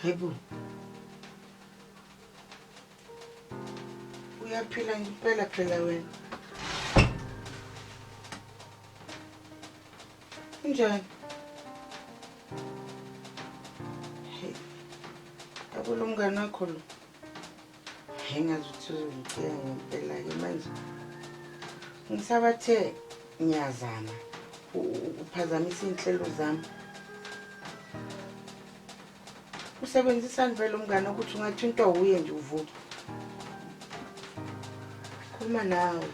Hayibo. Uyaphila ngempela phela wena. Unjani? Hey. Yabo lo mngane wakho lo. Hayi ngazi ukuthi uzongicela ngempela-ke manje. Ngisabathe ngiyazama uphazamisa iy'nhlelo zami. Usebenzisani vele umngane ukuthi ungathintwa wuye nje uvuke. Khuluma nawe.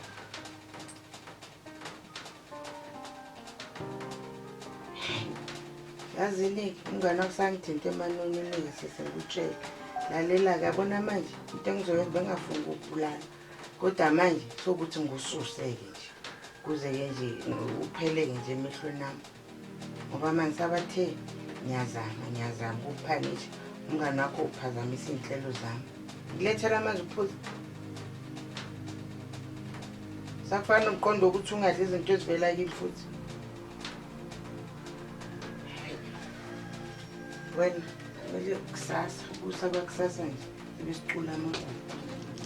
Yazini-ke umngane wakho sangithinte emanonini-ke sesengikutshela. Lalela-ke yabona manje into engizoyenza bengafuni ukukubulala. Kodwa manje sokuthi ngikususe-ke nje. Kuze-ke nje upheleke nje emehlweni ami. Ngoba manje sabathe ngiyazama ngiyazama ukuphanisha umngane wakho uphazamisa iy'nhlelo zami. Ngilethela amanzi uphuze. Sakufana nomqondo wokuthi ungadli izinto ezivela kimi futhi. Wena kumele kusasa kusa kwakusasa nje sibe sicula amagumbi.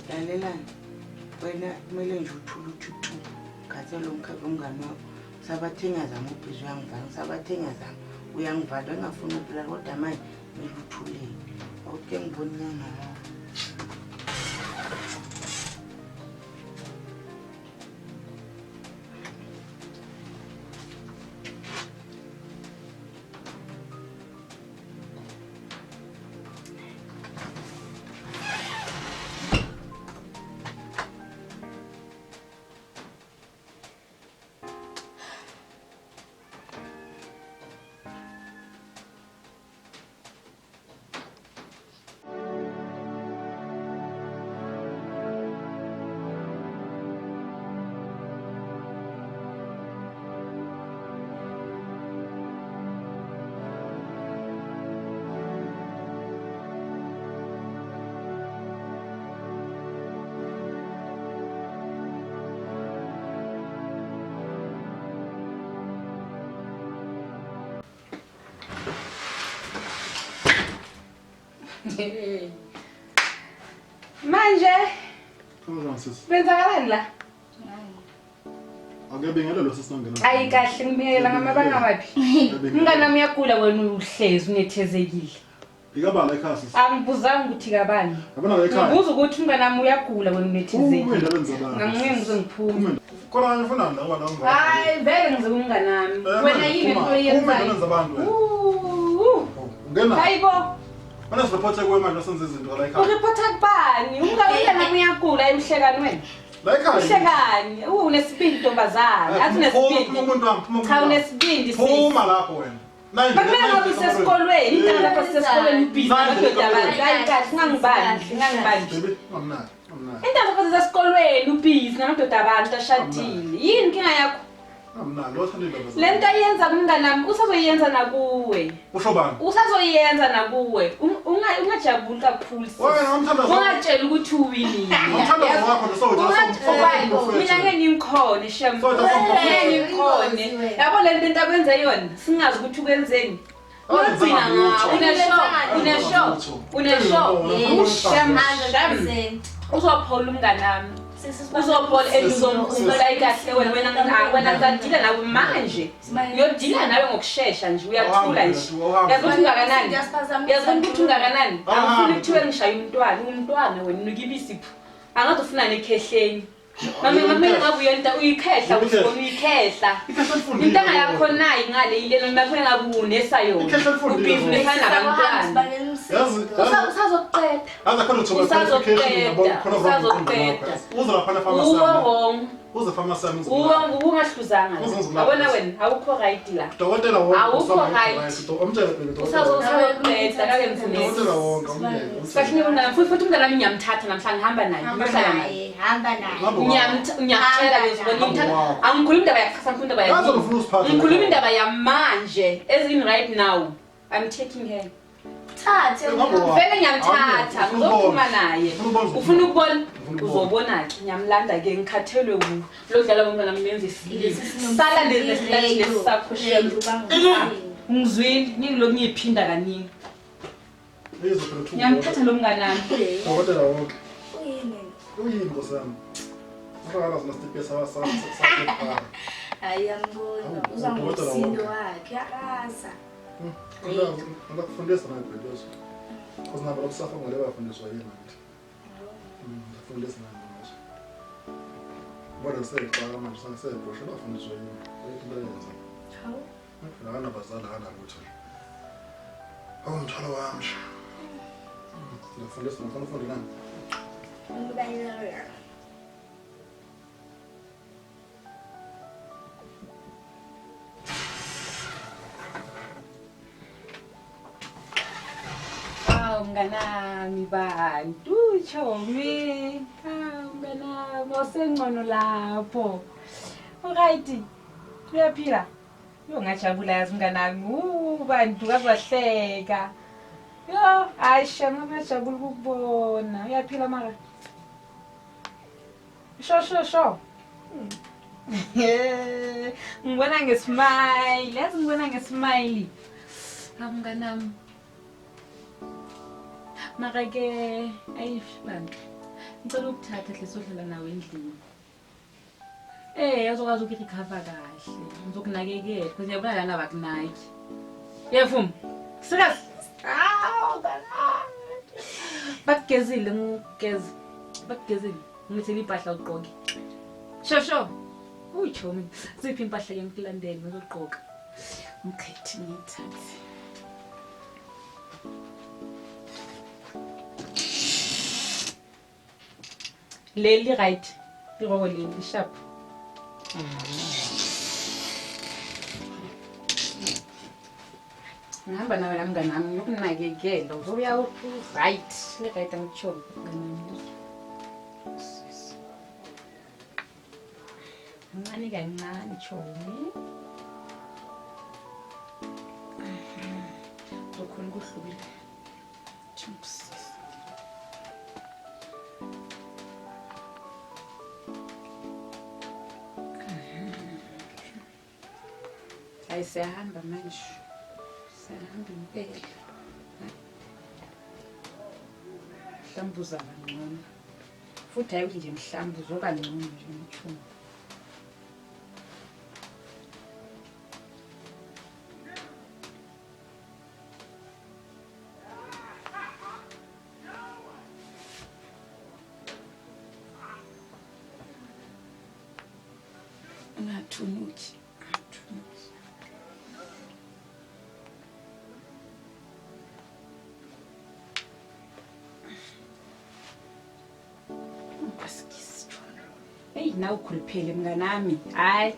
Lalelani wena kumele nje uthule uthi tu khathele umngane wakho. Sabathe ngiyazama ubhizi uyangivala, ngisabathe ngiyazama uyangivala engafuni ukulala kodwa manje kumele uthuleke. Awuke ngibone inyanga yakho. Manje Kanjani sisi? kwenzakalani la? Akuyabingelelwa sisi nangena. Ayi kahle ngibingelela ngamabanga maphi? Umngane wami uyagula wena uhlezi unethezekile. Ikabani la ekhaya sisi? Angibuzanga ukuthi kabani. Yabona la ekhaya. Ngibuza ukuthi umngane wami uyagula wena Phuma unethezekile. endabeni zabantu. Ngangiye ngize ngiphume. Khona ngifuna la ngoba la Hayi vele ngize kumngane wami. Eh, Wena yini into Phuma oyenzayo? endabeni zabantu wena. Uh. Ungena. Hayibo. Wena sireport kuwe manje senze izinto la ekhaya. Uripotha kubani? Umngane wami uyagula emhlekani wena. La ekhaya. Uhlekani? Unesibindi ntombazane. Athi Phuma unesibindi. umuntu wami, phuma. Cha unesibindi sisi. Phuma lapho wena. Bakumele ngabe usesikolweni, intanga lapho sisesikolweni ubhizi namadoda abantu. Hayi kahle, ungangibambi, ungangibambi. Baby, ungamnaki, ungamnaki. Intanga lapho sisesikolweni ubhizi namadoda abantu ashadile. Yini inkinga yakho? Ungamnaki, lo thanda indaba Le nto ayenza kumnganami usazoyenza nakuwe. Usho bani? Usazoyenza nakuwe. Ungajabuli kakhulu. sis. Wena ngomthandazo. Ungatsheli ukuthi uwinile. Ngomthandazo wakho lo sowethu, Ungathi mina ngeke ngimkhone shem. Sowethu, Ngeke ngimkhone. Yabo le nto into akwenze yona singazi ukuthi ukwenzeni. Uyogcina ngawo. Unesho, unesho, unesho. Shem, shem. Uzophola umnganami. Uzophola and uzomkhumbula ikahle wena wena wena ngizadila nawe manje. Uyodila nawe ngokushesha nje uyathula nje. Yazi ukuthi ungakanani? Yazi ukuthi ungakanani? Angifuni kuthiwe ngishaya umntwana, umntwana wena unuka ibisi phu. Angathi ufuna nekhehleni. Mama kumele ngabe uyenta uyikhehla usibona uyikhehla. Intanga yakho nayi ngale ile noma kumele ngabe unesa yona. Ikhehla elifundile Ubhizi lo. unesa nabantwana. Yazi, yazi. Usazoqeda. Yazi khona uthola qualification yabo khona Usazoqeda. Uze lapha na pharmacy. Uwo wrong. Uze pharmacy yami Uwo ungahluzanga. Uzongizulapha. Yabona wena awukho right la. Dokotela wonke. Awukho right. Umtshele phela dokotela. Usazoqeda kake mfuneki. Dokotela wonke umyeke. Kahle umngane futhi futhi umngane wami ngiyamthatha namhlanje ngihamba naye. Hamba Ngiyohlala naye. naye, hamba naye. Ngiyamtshela ngizobona ngimthatha. Angikhulumi indaba yakusasa ngikhuluma indaba Yazi ya. ufuna usiphathe. Ngikhuluma indaba yamanje as in right now. I'm taking her. Thathe. Vele ngiyamthatha ngizophuma naye. Ufuna Ufuna ukubona? Ufuna ukubona. Uzobona ke ngiyamlanda ke ngikhathelwe wu. Lo dlala ngomngane wami menze isilima. Sala lesi sakho shem. Ungizwile ngingilokhu ngiyiphinda kaningi. Ngiyamthatha lo mnganami. Dokotela wonke. Uyini? Uyini nkosi yami? Usakalazi nasitipe sawa sawa sawa. Hayi angibona. Uza ngomsindo wakhe uyarasa. Ngakufundisa naye phela. Cause nabo lokusafa ngale bafundiswa yena ngithi. Ngafundisa naye manje. Bona seyixaka manje sangisebosha bafundiswa yini? Ayikho into ayenza. Hawu. Phela akanabazali akanalutho. Awumthwalo wami nje. Ngafundisa ngifuna ufunde nami. Ngibayela. Hawu mnganami bantu, chomi. Hawu mnganami, usengcono lapho. Alright. Uyaphila? Yo ngajabula yazi mnganami. Bantu kazahleka. Yo, hayi shame ngajabula ukukubona. Uyaphila mara? Sho sho sho. Ngibona ngesmile, yazi ngibona ngesmile. Hawu mnganami. Mara ke ayi bantu. Ngicela ukuthatha hle sodlala nawe endlini. Azokwazi ukurecover kahle. Ngizokunakekela because ngiyabona lana abakunaki. Yevuma. Serious? Awu bakugezile ngigeze. Bakugezile. Ngithele impahla ugqoke. Sho sho. Uyichomi. Ziphi impahla ke ngikulandele ngizogqoka. Ngikhethe ngithathe. Leli right. Iroko leli sharp. Ngihamba nawe la mnganami ngiyokunakekela uzobuya right. Le right angitsho mnganami. Kancane kancane chomi. Uzokhona ukuhlubile. Chunks. Hayi siyahamba manje. Siyahamba impela. Mhlawumbe uzaba ngcono. Futhi hayi ukuthi nje mhlawumbe uzoba ngcono nje ngithuma. Ungathunuki. Ungathunuki. Hey, nawe ukhuluphele mnganami. Hayi.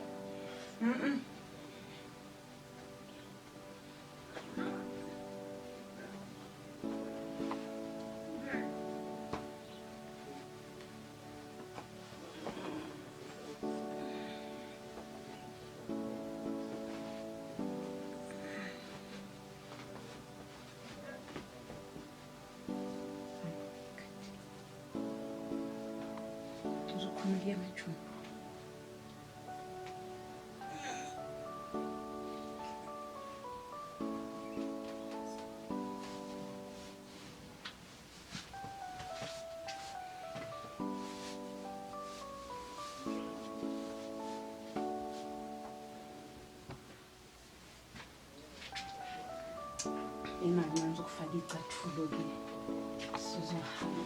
Uzokhona ukuya emathuneni. Imali ngizokufaka icathulo ke. Sizohamba.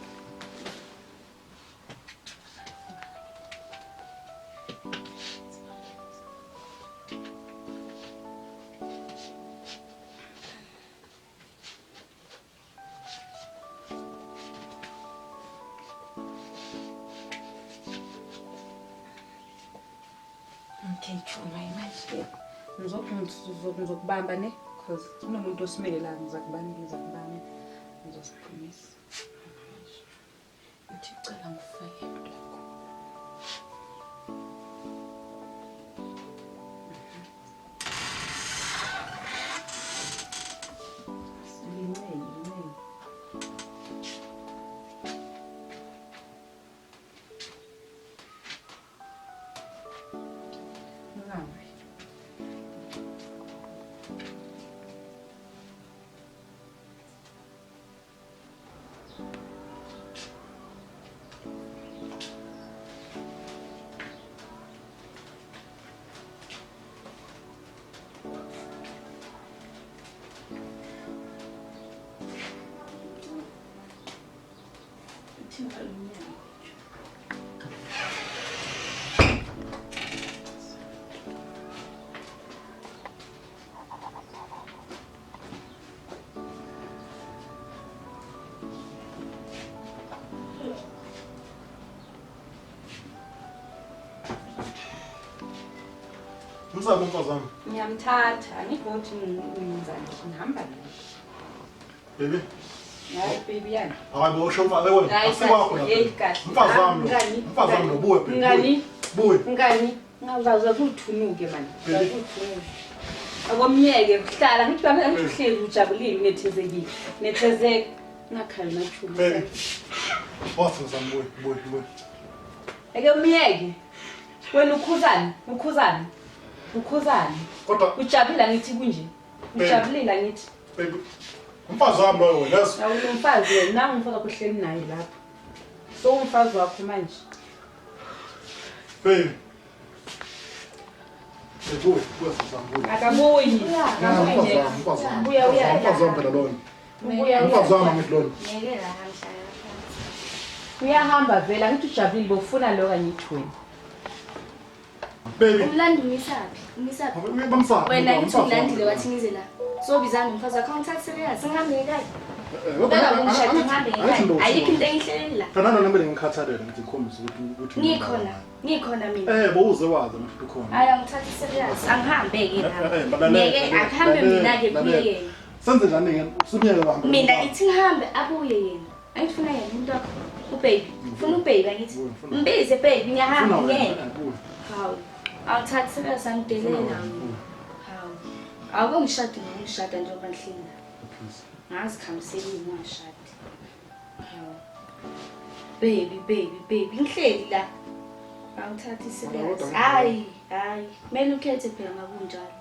Okay, chuma imali. Ngizokubamba ne because kunomuntu osimele la ngizakubamba ngizakubamba ngizosiphumisa. Uthi cela ngifake lokho. Thina umnyango. Msaba umfazi wami. Ngiyamthatha, angikuthi ngenzani, ngihamba naye. Baby. Hayi baby yani. Hayi bo usho umfazi wena. Asikwakho la. Umfazi wami lo. Umfazi wami lo buye baby. Ngani? Buye. Ngani? Ngazazi uthunuke manje. Uthunuke. Akomyeke kuhlala ngithi bami angihlezi ujabulile unethezekile. Nethezeke. Ngakhali nathula. Baby. Wathi ngizambuye, buye, buye. Ake umyeke. Wena ukhuzani, ukhuzani. Ukhuzani. Kodwa ujabulile ngithi kunje. Ujabulile ngithi. Baby. Umfazi wami loyo wena. Awulo umfazi wena, nangu umfazi wakho uhleli naye lapho. So umfazi wakho manje. Baby. Buye, buye sizambuye. Akabuyi. Akabuyi. Buya uya. Umfazi wami phela lona. Buya. Umfazi wami ngithi lona. Ngeke la ngihlala phansi. Uyahamba vele angithi ujabulile bofuna lo kanye ithweni. Baby. Umlandi umisaphi? Umisaphi? Bamsaphi. Wena ngithi umlandile wathi ngize la. So bizana umfazi wakho ngithathe serious ngihambe ngekhaya. Beka ungishade ngihambe ngekhaya. Ayikho into engihleleli la. Phela nami ngikhathalele ngithi ngikhombise ukuthi ngikhona. Ngikhona mina. Bowuze wazi mfuthu ukhona. Hayi angithathe serious angihambe ke la. Ngeke akuhambe mina ke kuye yena. Senze njani ke? Usumyeke wahamba. Mina ithi ngihambe abuye yena. Angifuna yena umuntu wakho. Ubaby. Ufuna ubaby angithi. Mbize baby ngiyahamba ngeke. Hawu. Angithathe serious angidelela. Hawu. Awungishadi ngishada njengoba ngihleli la. Ngazikhamiseli ngashadi. Hawu. Baby baby baby ngihleli la. Angithathe serious. Hayi, hayi. Kumele ukhethe phela ngakunjalo.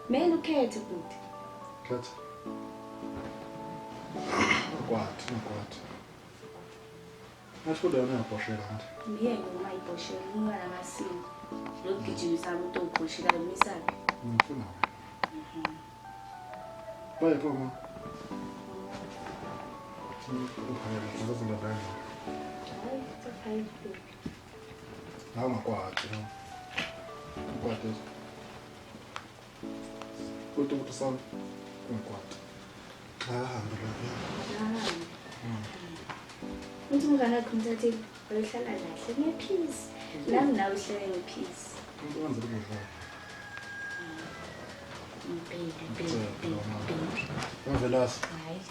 Kumele ukhethe bhuti. Khetha. Kwathi, kwathi. Ngasho leyo ngiyabhoshela manje. Miyeke uma ibhoshela umntwana akasini. Lokugijimisa umuntu obhoshelayo umisaphi? Ngifuna wena. Baye mama. Hayi, hayi baby. Hawu ngakwathi. Ngakwathi. Kodwa ukuthi sami ngakwathi. Ahambe lo. Ahambe. Uthi umngane wakho umthathile uyohlala kahle ngepeace. Nami nawe uhlale ngepeace. Umuntu wenza ukudla. Baby baby baby. Umvelasi. Hayi.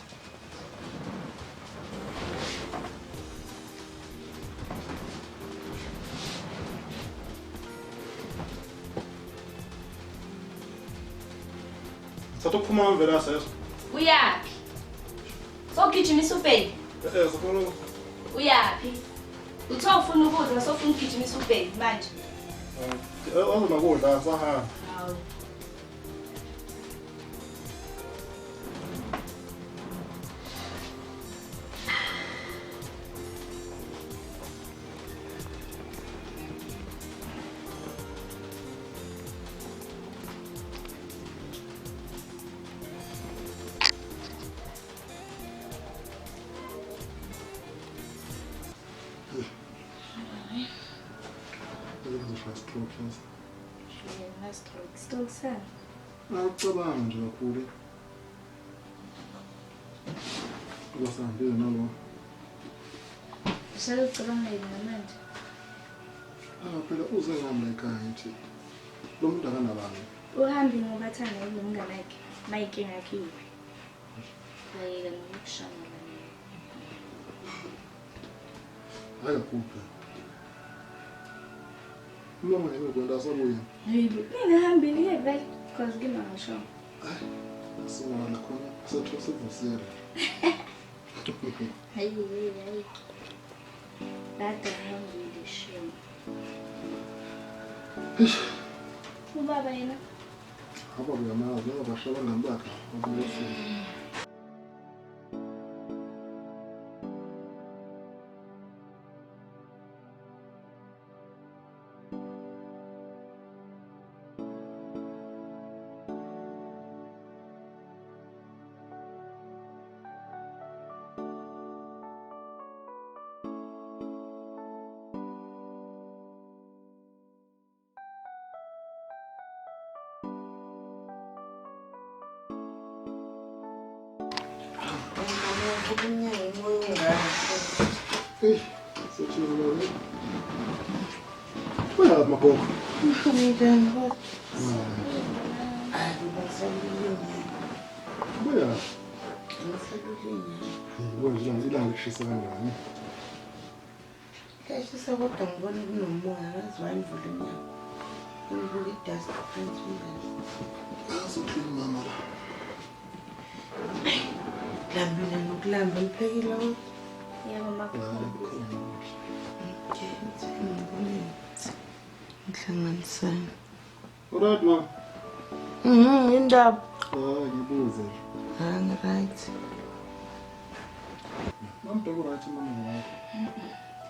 Thatha ukuphuma umvelasi yeso. Uyaphi? Sogijimisa ubaby. Sifuna. Uyaphi? Uthe ufuna ukudla sofuna ukugijimisa ubaby manje. Awuzona kudla sahamba. Hawu. Stroke sami. Awucabanga nje kakhulu. Ubasahambile nalo. Uhlale ucabanga yena manje. Ah phela uze ngami la ekhaya ngithi lo muntu akanabani. Uhambile ngoba athanda nomngane wakhe. Mayinkinga yakhe iwe. Ayeka nokushana la. Hayi kakhulu phela. Mama ngeke asabuye. Hayibo, ningahambile ke vele because ngingasho. Hayi, singala khona sethu sivusele. Hayi hayi hayi. Kade hambile shem. Ubaba yena? Ubaba uyamazi, ngoba abangani bakhe abuyofika. Vula umnyango umoya ungaka. Hey, sethini lo. Uyaphi magogo? Njani kodwa? Hayi, ngisalule. Uyaphi? Ngisalule. Yebo nje ilanga ilanga lishisa kanjani? Kuyashisa kodwa ngibona kunomoya ngazi wayivula umnyango. Ngibuka i-dust phansi umngane. Asothini mama la. Lambile nokulamba niphekile kodwa. Yebo Hayi, makhona. kukhona ukudla. Okay, ngibone. Ngihlanganisana. Alright mama. Indaba. Hayi ngibuze nje. Hayi ngi-right. Mama right mama wakho.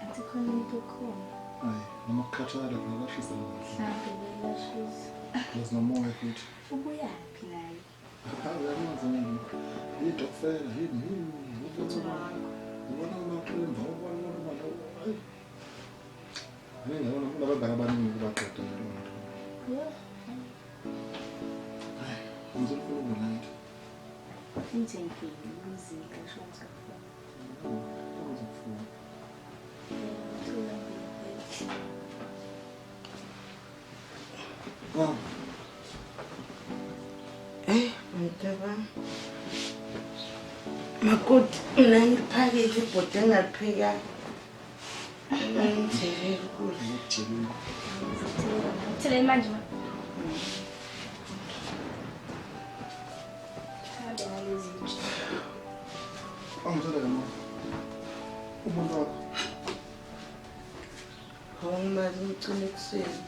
Athi khona into khona. Hayi, noma kukhathala phela lashisa kahle. Mhlawumbe belashisa. Yazi nomoya futhi. Ubuyaphi naye? Hayi uyamazi mina. Yidokfela yini yini. Uthi Ngibona uma emva kwabona lo hayi. Mina ngibona kunabangani abaningi kubaqeda leyo nto. Yho, Ngizofuna ukunight. futhi ngifike ukuzika sho ngizofuna. Ngizofuna. Thula ngeke. Ah, Eh, mntabami. Makoti, mina ngiliphakile ibhodi engalipheka. Ngithelele ukudla. ngikutshelile. Thelele manje ma. Hambe nalezi nje. Angitshela ke mama. Umuntu wakho. Awungimazi ngicine ekuseni.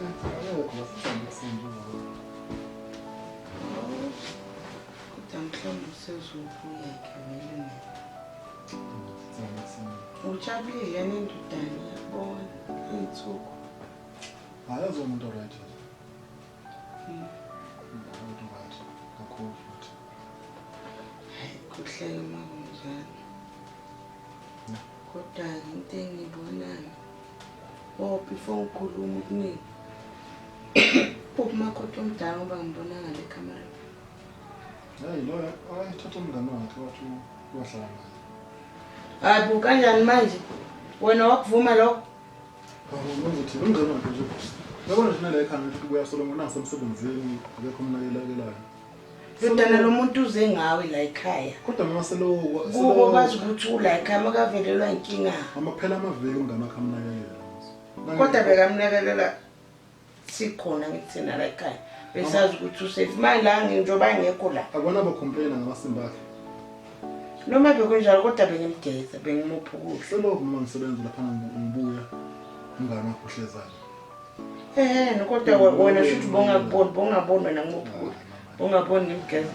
Akekho wasihamba ekuseni njengoba. Kodwa mhlawumbe usezobuya ke vele naye. Sihamba ekuseni. Ujabulile nendodana yabona iy'nsuku. Hayi azo umuntu oright. Umuntu right kakhulu futhi. Hayi kuhleke uma kunjalo. Kodwa-ke into engiyibonayo, oh before ngikhuluma okuningi, umakoti omdala ngoba ngibona ngale kamereni. Hayi lo ayithatha umngane wakhe wathi uyohlala naye. Hayi bo kanjani manje? Wena wakuvuma lokho? Hawu ngizothi umngane wakhe nje. Yabona nje nale ekhaya ngithi kubuya Solomon nasemsebenzini akekho umnakelekelayo. Ndodana lo muntu uze ngawe la ekhaya. Kodwa mama seloko Kubo bazi ukuthi ula ekhaya makavelelwa inkinga. Mama phela amaviki umngane wakhe amnakekela. Kodwa bekamnakelela sikhona ngithina la ekhaya. Besazi ukuthi usafe. Manje la njengoba ngekho la. Akubona ba-complain ngamasimba akhe. Noma bekunjalo kodwa bengimgeza, bengimupha ukudla. Selokhu mama ngisebenza lapha ngibuya umngane wakhe uhlezana. Ehhe, kodwa wena shuthi bongakuboni, bongaboni wena ngimupha ukudla. Bongaboni ngimgeza.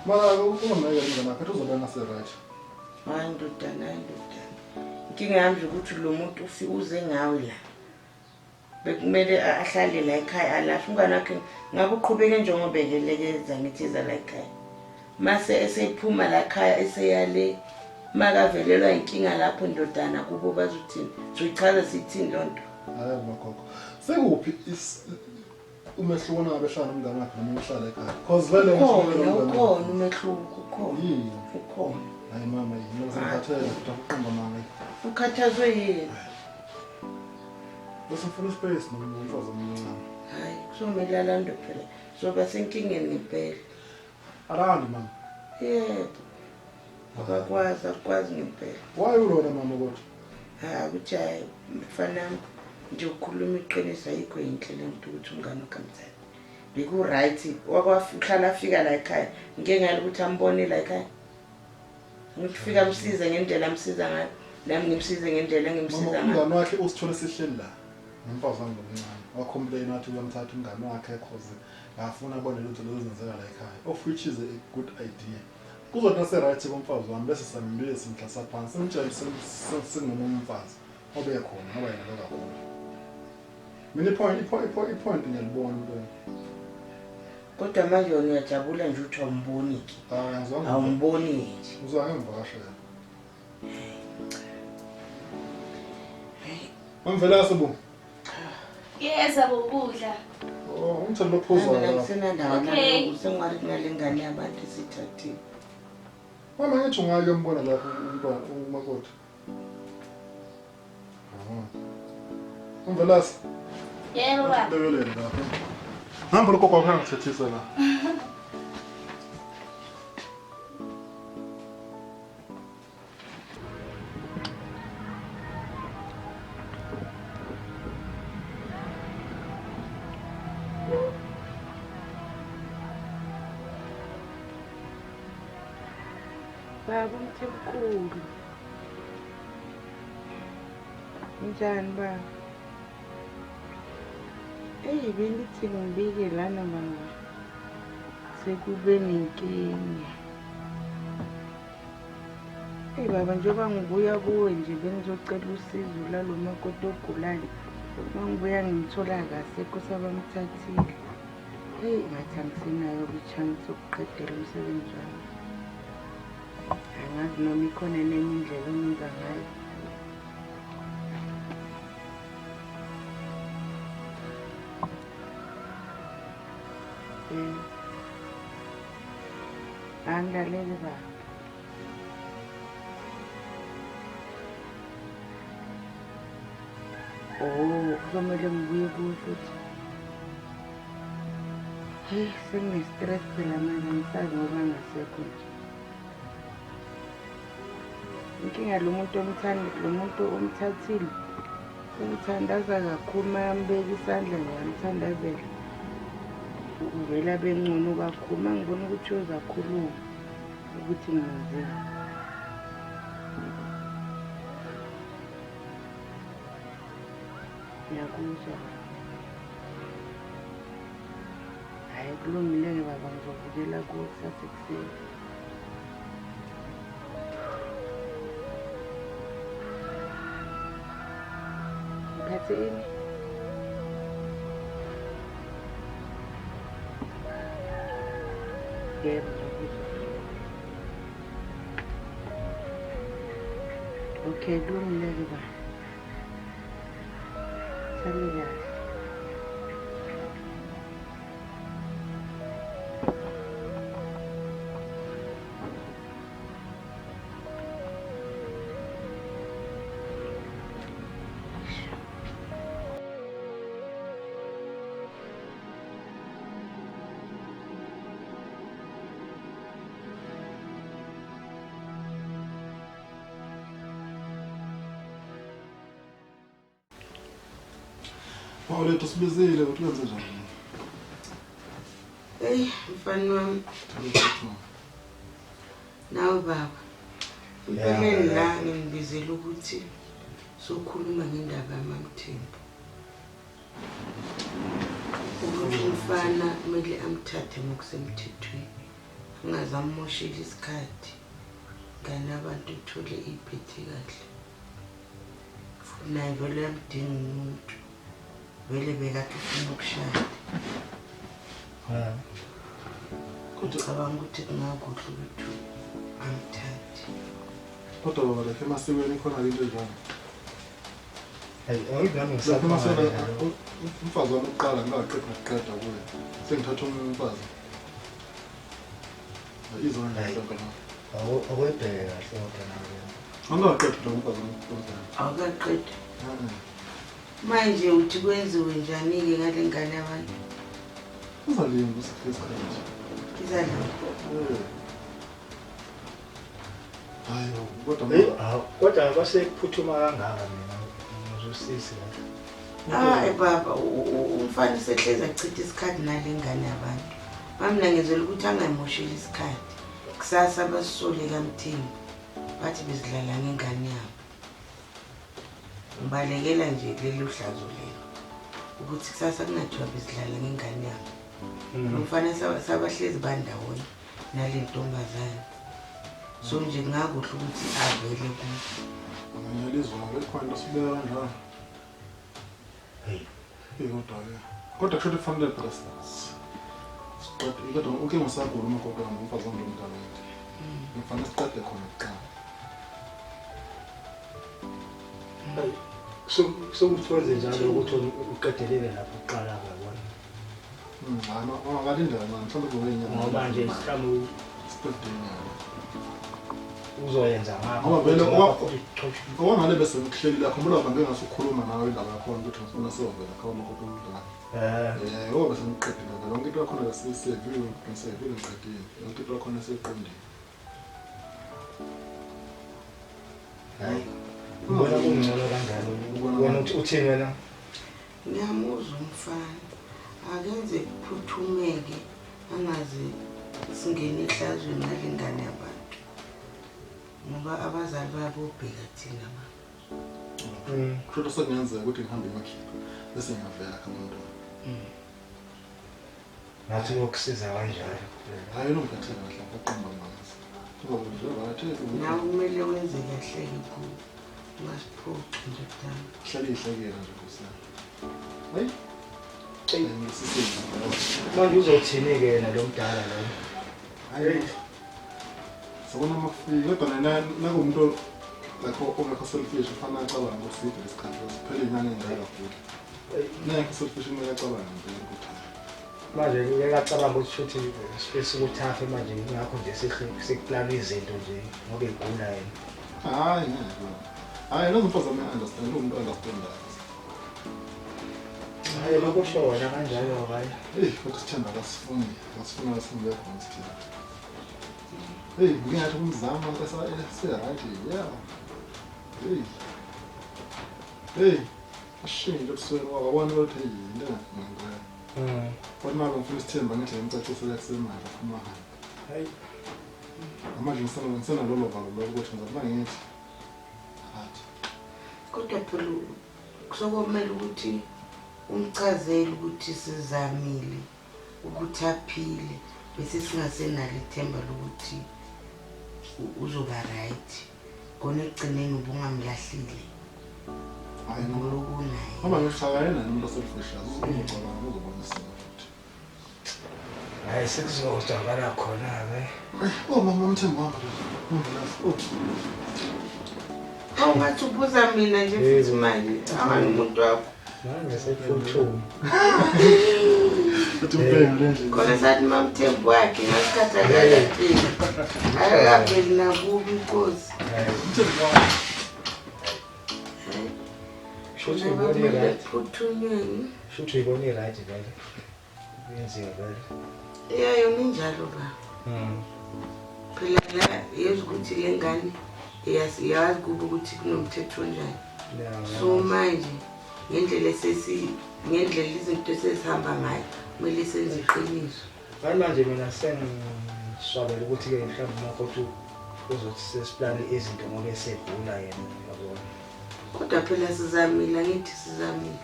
Mara ungamnakekela umngane wakhe athi uzobe ngase-right. Hayi ndodana, hayi ndodana. Inkinga yami nje ukuthi lo muntu uze ngawe la. Bekumele ahlale la ekhaya alahle umngane wakhe ngabe uqhubeke njengoba ekelekeza ngithi eza la ekhaya. Mase esephuma la ekhaya eseyale makavelelwa inkinga lapho ndodana kubo bazothini? Soyichaza sithini loo nto? Hayi magogo. Sekuphi umehluko nangabe ehlala nomngane wakhe noma uhlala ekhaya? Cause vele Ukhona, ukhona umehluko, ukhona. Yini? Ukhona. Hayi mama yini ngoba sengikhathele futhi akuqamba mama. Ukhathazwe yini? Bese ngifuna ispace noma umfazi omncane. Hayi, kuzomele alande phela. Soba senkingeni ngempela. Alandi mama. Yebo. Akakwazi, akukwazi ngempela. Why ulona mama kodwa? Hayi ukuthi hayi mfana nje ukukhuluma iqiniso ayikho yinhle le nto ukuthi umngane wakhe amthathe. Beku-right, wakwaf- uhlala afika la ekhaya. Ngike ngale ukuthi ambone la ekhaya. Ngithi ufika amsize ngendlela amsiza ngayo. Nami ngimsize ngendlela Mama engimsiza ngayo. umngane wakhe usithole sihleli la. Nomfazi wami omncane. Wacomplain wathi uyamthatha umngane wakhe cause ngafuna abone lutho lozenzeka la ekhaya. Of which is a good idea. Kuzothi nase right komfazi wami bese sambiye simhlasa phansi simtshele singomunye umfazi obe khona ngoba yena bekakhona. Mina i-point i-point i-point ngiyalibona impela. Kodwa manje wena uyajabula nje ukuthi awumboni ke. Hayi ngizwa Awumboni nje. ngizwa ngimvakashela. Mamvela sibu. Yeza bokudla. Oh, umthelo lophuzayo Mina la. ngisenandawo Okay. nalokhu sengathi kunale ngane yabantu esithathile. Mama ngithi ungake umbona lapho umntwana umakoti. Umvelase. Yebo baba. Lekelele lapho. Hamba lokho kwakho ngithethisa la. Baba uMthemkhulu. Njani baba? Eyi bengithi ngibike lana baba. Sekube nenkinga. Eyi baba njengoba ngibuya kuwe nje bengizocela usizo lalo makoti ogulayo. Uma ngibuya ngimthola akasekho sabamthathile. Eyi ngathi angisenayo i-chance yokuqedela umsebenzi wami. Angazi noma ikhona nenye indlela ongenza ngayo. Angilaleli baba. Oh, kuzomele ngibuye kuwe futhi. Hey, sengine-stress phela manje angisazi ngoba ngasekho nje. Inkinga lo muntu omthanda, lo muntu omthathile uthandaza kakhulu mayambeka isandla nje amthandazela. Uvela bengcono kakhulu uma ngibona ukuthi uyozakhuluma ukuthi ngenzeni. Ngiyakuzwa baba. Hhayi kulungile-ke baba ngizovukela kuwe kusasa ekuseni. Ngiphathe ini? Yebo, ngiyakuzwa. Okay, kulungile-ke baba. Sale kahle. Mawulethu sibizile ukuthi wenze njani? Eyi mfana wami, nawe baba. Empeleni la ngingibizela ukuthi sokhuluma ngendaba yaMamthembu. Ukuthi umfana kumele amthathe ngokusemthethweni. Angaze ammoshele isikhathi. Ngane abantu ithole iphethe kahle. Futhi naye vele uyamdinga umuntu. Vele bekade ufuna ukushada. Ngicabanga ukuthi kungakuhle ukuthi amthathe. Kodwa baba lapha emasikweni khona into enjalo. Hayi, awuyibani Lapha emasikweni umfazi wami uqala ngingaqedi nokuqeda kuye. Sengithatha omunye umfazi. Izona nje la. Awuyibheke kahle kodwa nawe. Angaqedi lo mfazi wami. Awukaqedi. Manje uthi kwenziwe njani-ke ngale ngane yabantu? Uzalinda isikhathi. Izalinda. Hayi kodwa Hey, kodwa kwasekuphuthuma kangaka mina ngizosisi la. Hayi baba, umfana usehlezi achitha isikhathi nale ngane yabantu. Mami ngizwela ukuthi angayimosheli isikhathi. Kusasa basisole kaMthembu. Bathi bezidlala ngengane yabo. Ngibalekela nje lelo hlazo lelo. Ukuthi kusasa kungathiwa bezidlala ngengane yabo. Lo mfana sabahlezi bandawonye nale ntombazane. So nje kungakuhle ukuthi avele kubo. Ngiyalizwa likhona into sibeka kanjalo. Hey. Hey kodwa ke. Kodwa kusho ukuthi kufanele phela siqede kodwa uke ngisagula umakoti wami umfazi wami lomntana wethu. Ngifanele siqede khona kuqala. Sokuthi wenze njalo ukuthi uqedelele lapho kuqala uyabona. Hayi makalindela manje mhlawumbe kuzobe inyanga. Ngoba nje mhlawumbe Qedeni. Uzoyenza ngakho. Ngoba vele okwangale bese ngikuhleli la khumbula ngeke ngasukhuluma nawe indaba yakhona ukuthi ngifuna siyovela khona umakoti omdala. Ngoba bese ngiqedile yonke into yakhona besiyisevile ngisevile ngiqedile. Yonke into yakhona seyiqondile. Hayi. Ubona kungcono kanjani? Ubona ukuthi uthini wena? Ngiyamuzwa umfana. Akenze kuphuthumeke angaze singene ehlazweni nalengane yabantu. Ngoba abazali bayabobheka thina ba. Kusho sekungenzeka ukuthi ngihambe ngiyokhipha bese ngiyavela khona umntwana. Ngathi uyokusiza kanjalo. Hayi ungiphethe kahle aqamba mama. Nawe kumele wenze kahle-ke kuwo. Ungasiphoxi nje kudala. Hlale ihlekela nje Nkosi yami. Hayi. Manje uzothini-ke yena lo mdala lo? Hayi. Sabona uma kufika kodwa nakuwumuntu like ongekho selfish ufanele acabanga ukuthi side lesikhathi phela inyanga engaka futhi. Nayekho selfish kumele acabange impela ukuthi manje ngeke acabanga ukuthi futhi sifisa ukuthi afe manje ngakho nje sekuplana izinto nje ngoba egula yena. Hayi ngeke. Hayi lo mfazi wami understand umuntu understandayo. Hayi lokho kusho wena kanjalo hayi. Hey kodwa sithemba akasifuni, akasifuni asifunde khona sithemba. Hey ngingathi umzama ese right yeah. Hey. Hey ashintshe ebusweni wakabona ukuthi into engangempela. Kodwa manje ngifuna isithemba ngithi ngimcacisele kusemanje aphuma hamba. Hayi. Manje ngisenalolo valo lokho ukuthi ngizathi mangithi athi. Kodwa phela kusokomela ukuthi umchazele ukuthi sizamile ukuthi aphile bese singasenalo ithemba lokuthi uzoba right. Kona ekugcineni ubungamlahlile. Hayi Ngokuloku naye. Ngoba ngihlangane naye umuntu oselfish uzongicabanga uzobona isimo futhi. Hayi sekuzodakala khona-ke. Oh mama umthembu wami. Oh. Awungathi ubuza mina nje futhi manje angani umuntu wakho. Manje sekuphuthuma. Uthi umbheke le ndlela. Khona sathi mamthembu wakhe ngasikhathi akakapheli. Akakapheli nakubi inkosi. Umthembu wami. Shuthi uyibone i-right. Phuthunyweni. Shuthi uyibone i-right vele. Yenziwe vele. Yeah, yona injalo ba. Phela la yezwa ukuthi le ngane iyazi kuba ukuthi kunomthetho onjani. So manje ngendlela ngendlela izinto esesihamba ngayo kumele senze iqiniso. Hayi manje mina sengiswabela ukuthi-ke mhlawumbe umakoti uzothi sesiplane izinto ngoba esegula yena uyabona. Kodwa phela sizamile angithi sizamile.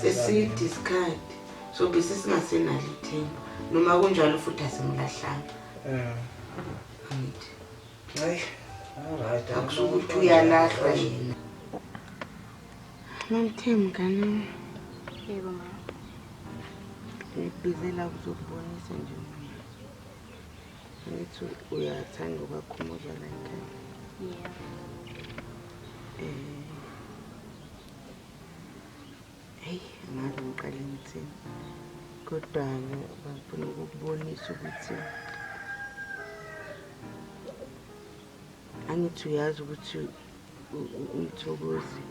Seside isikhathi. So bese singasenalo ithemba. Noma kunjalo futhi asimlahlanga. Angithi. Hayi, alright. Akusukuthi uyalahlwa yena. Mamthembu ngane. Yebo mama. Ngikubizela ukuzokubonisa nje. Ngithi uyathanda ukwakha umuzi la ekhaya. Yebo. Hey, angazi ngiqale ngithini. Kodwa-ke bangifuna ukukubonisa ukuthi angithi uyazi ukuthi uMthokozi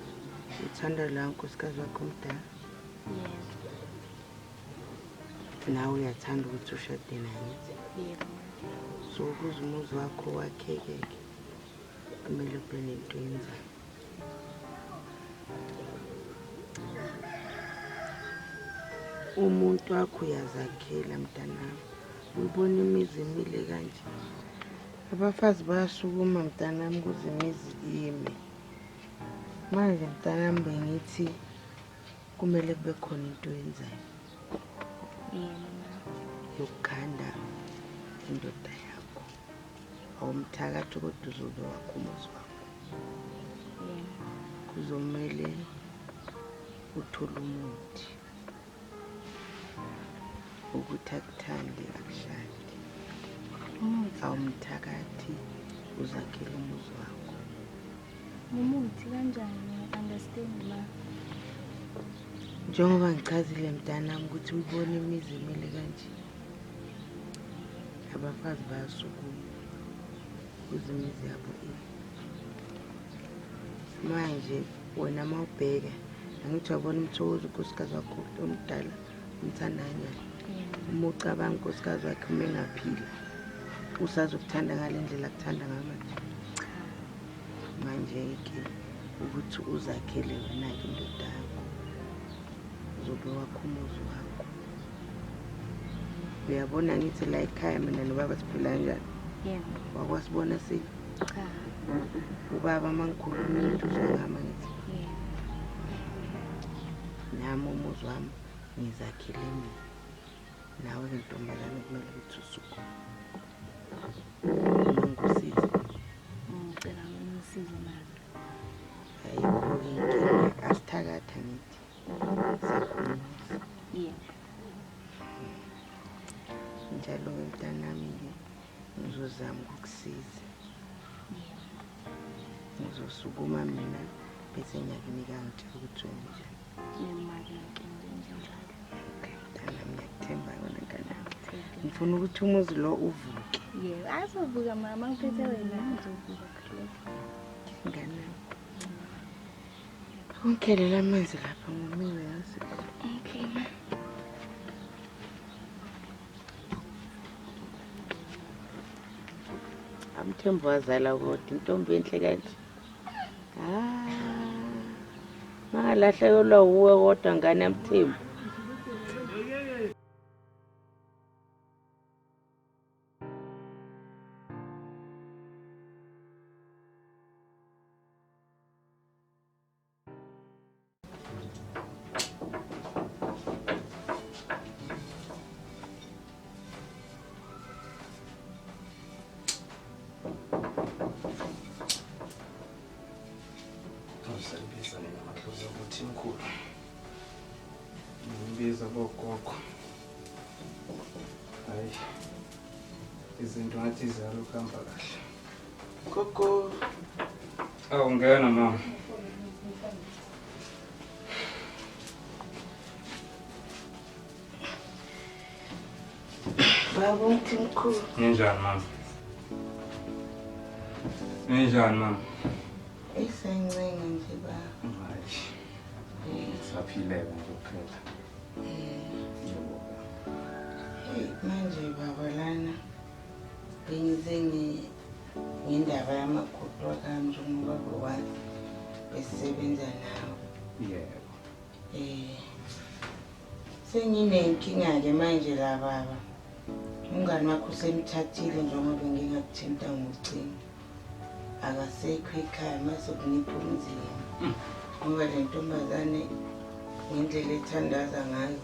uthanda la nkosikazi wakho omdala. Yebo. Nawe uyathanda ukuthi ushade naye. Yebo. So ukuze umuzi wakho wakhekeke kumele kube nento oyenzayo. Umuntu wakho uyazakhela mntanami. Uyibona imizi emile kanje. Abafazi bayasukuma mntanami ukuze imizi ime. Manje mntanami bengithi kumele kube khona into oyenzayo. Yebo mama. Yokukhanda indoda yakho. Awumthakathi kodwa uzobe wakho umuzi wakho. Yebo. Kuzomele uthole umuthi. Ukuthi akuthande akushade. Awumthakathi uzakhela umuzi wakho. Umuthi kanjani? Understand ma. Njengoba ngichazile mntanami ukuthi uyibone imizi emile kanje. Abafazi bayasukuma. Ukuze imizi yabo ibe. Manje wena uma ubheka angithi uyabona uMthokozi unkosikazi wakho omdala umthanda kanjani. Uma ucabanga unkosikazi wakhe uma engaphila usazokuthanda ngale ndlela akuthanda ngayo manje. Manje-ke ukuthi uzakhele wena-ke indoda yakho uzobe wakho umuzi wakho. Uyabona ngithi la ekhaya mina nobaba siphila kanjani? Yebo. Wakwasibona sile? Cha. Ubaba uma ngikhuluma into uzwa ngami ngithi Yebo. nami umuzi wami ngizakhele mina. Nawe-ke ntombazane kumele ukuthi usukume. Uma ngikusiza. Ngicela ungisize mama. Ayikho-ke inkinga asithakatha ngithi. Sakho umuzi. Yebo. Njalo-ke mntanami-ke ngizozama ukukusiza. Ngizosukuma mina bese ngiyakunika ngitshela ukuthi wenze njani. Yebo mama, ngenze njalo. Okay, mntanami ngiyakuthemba wena mntanami. Ngifuna ukuthi umuzi lo uvuke. Yebo, azovuka mama, ngiphethe wena ngizovuka khuleka. Mntanami. Ungikhelela amanzi lapha ngomiwe yazi. Okay ma. Amthembu wazala kodwa intombi enhle kanje. Ah. Mangalahlekelwa wuwe kodwa ngane yamthembu. Usembiza mina madlozi ukuthi mkhulu. Ngimbiza bogogo. Hayi. Izinto ngathi ziyaluhamba kahle. Gogo. Awu ngena mama. Baba umthimkhulu. Ninjani mama? Ninjani mama? Esencenga nje baba. Hayi. Saphileka nje kuphela. Yebo. Hey, manje baba lana bengize ngendaba yamakoti wakami njengoba bewazi besisebenza nawo. Yebo. Senginenkinga-ke manje la baba. Umngani wakho usemthathile njengoba ngingakuthinta ngocingo. Akasekho ekhaya mase kunipha umzimba. Ngoba le ntombazane ngendlela ethandaza ngayo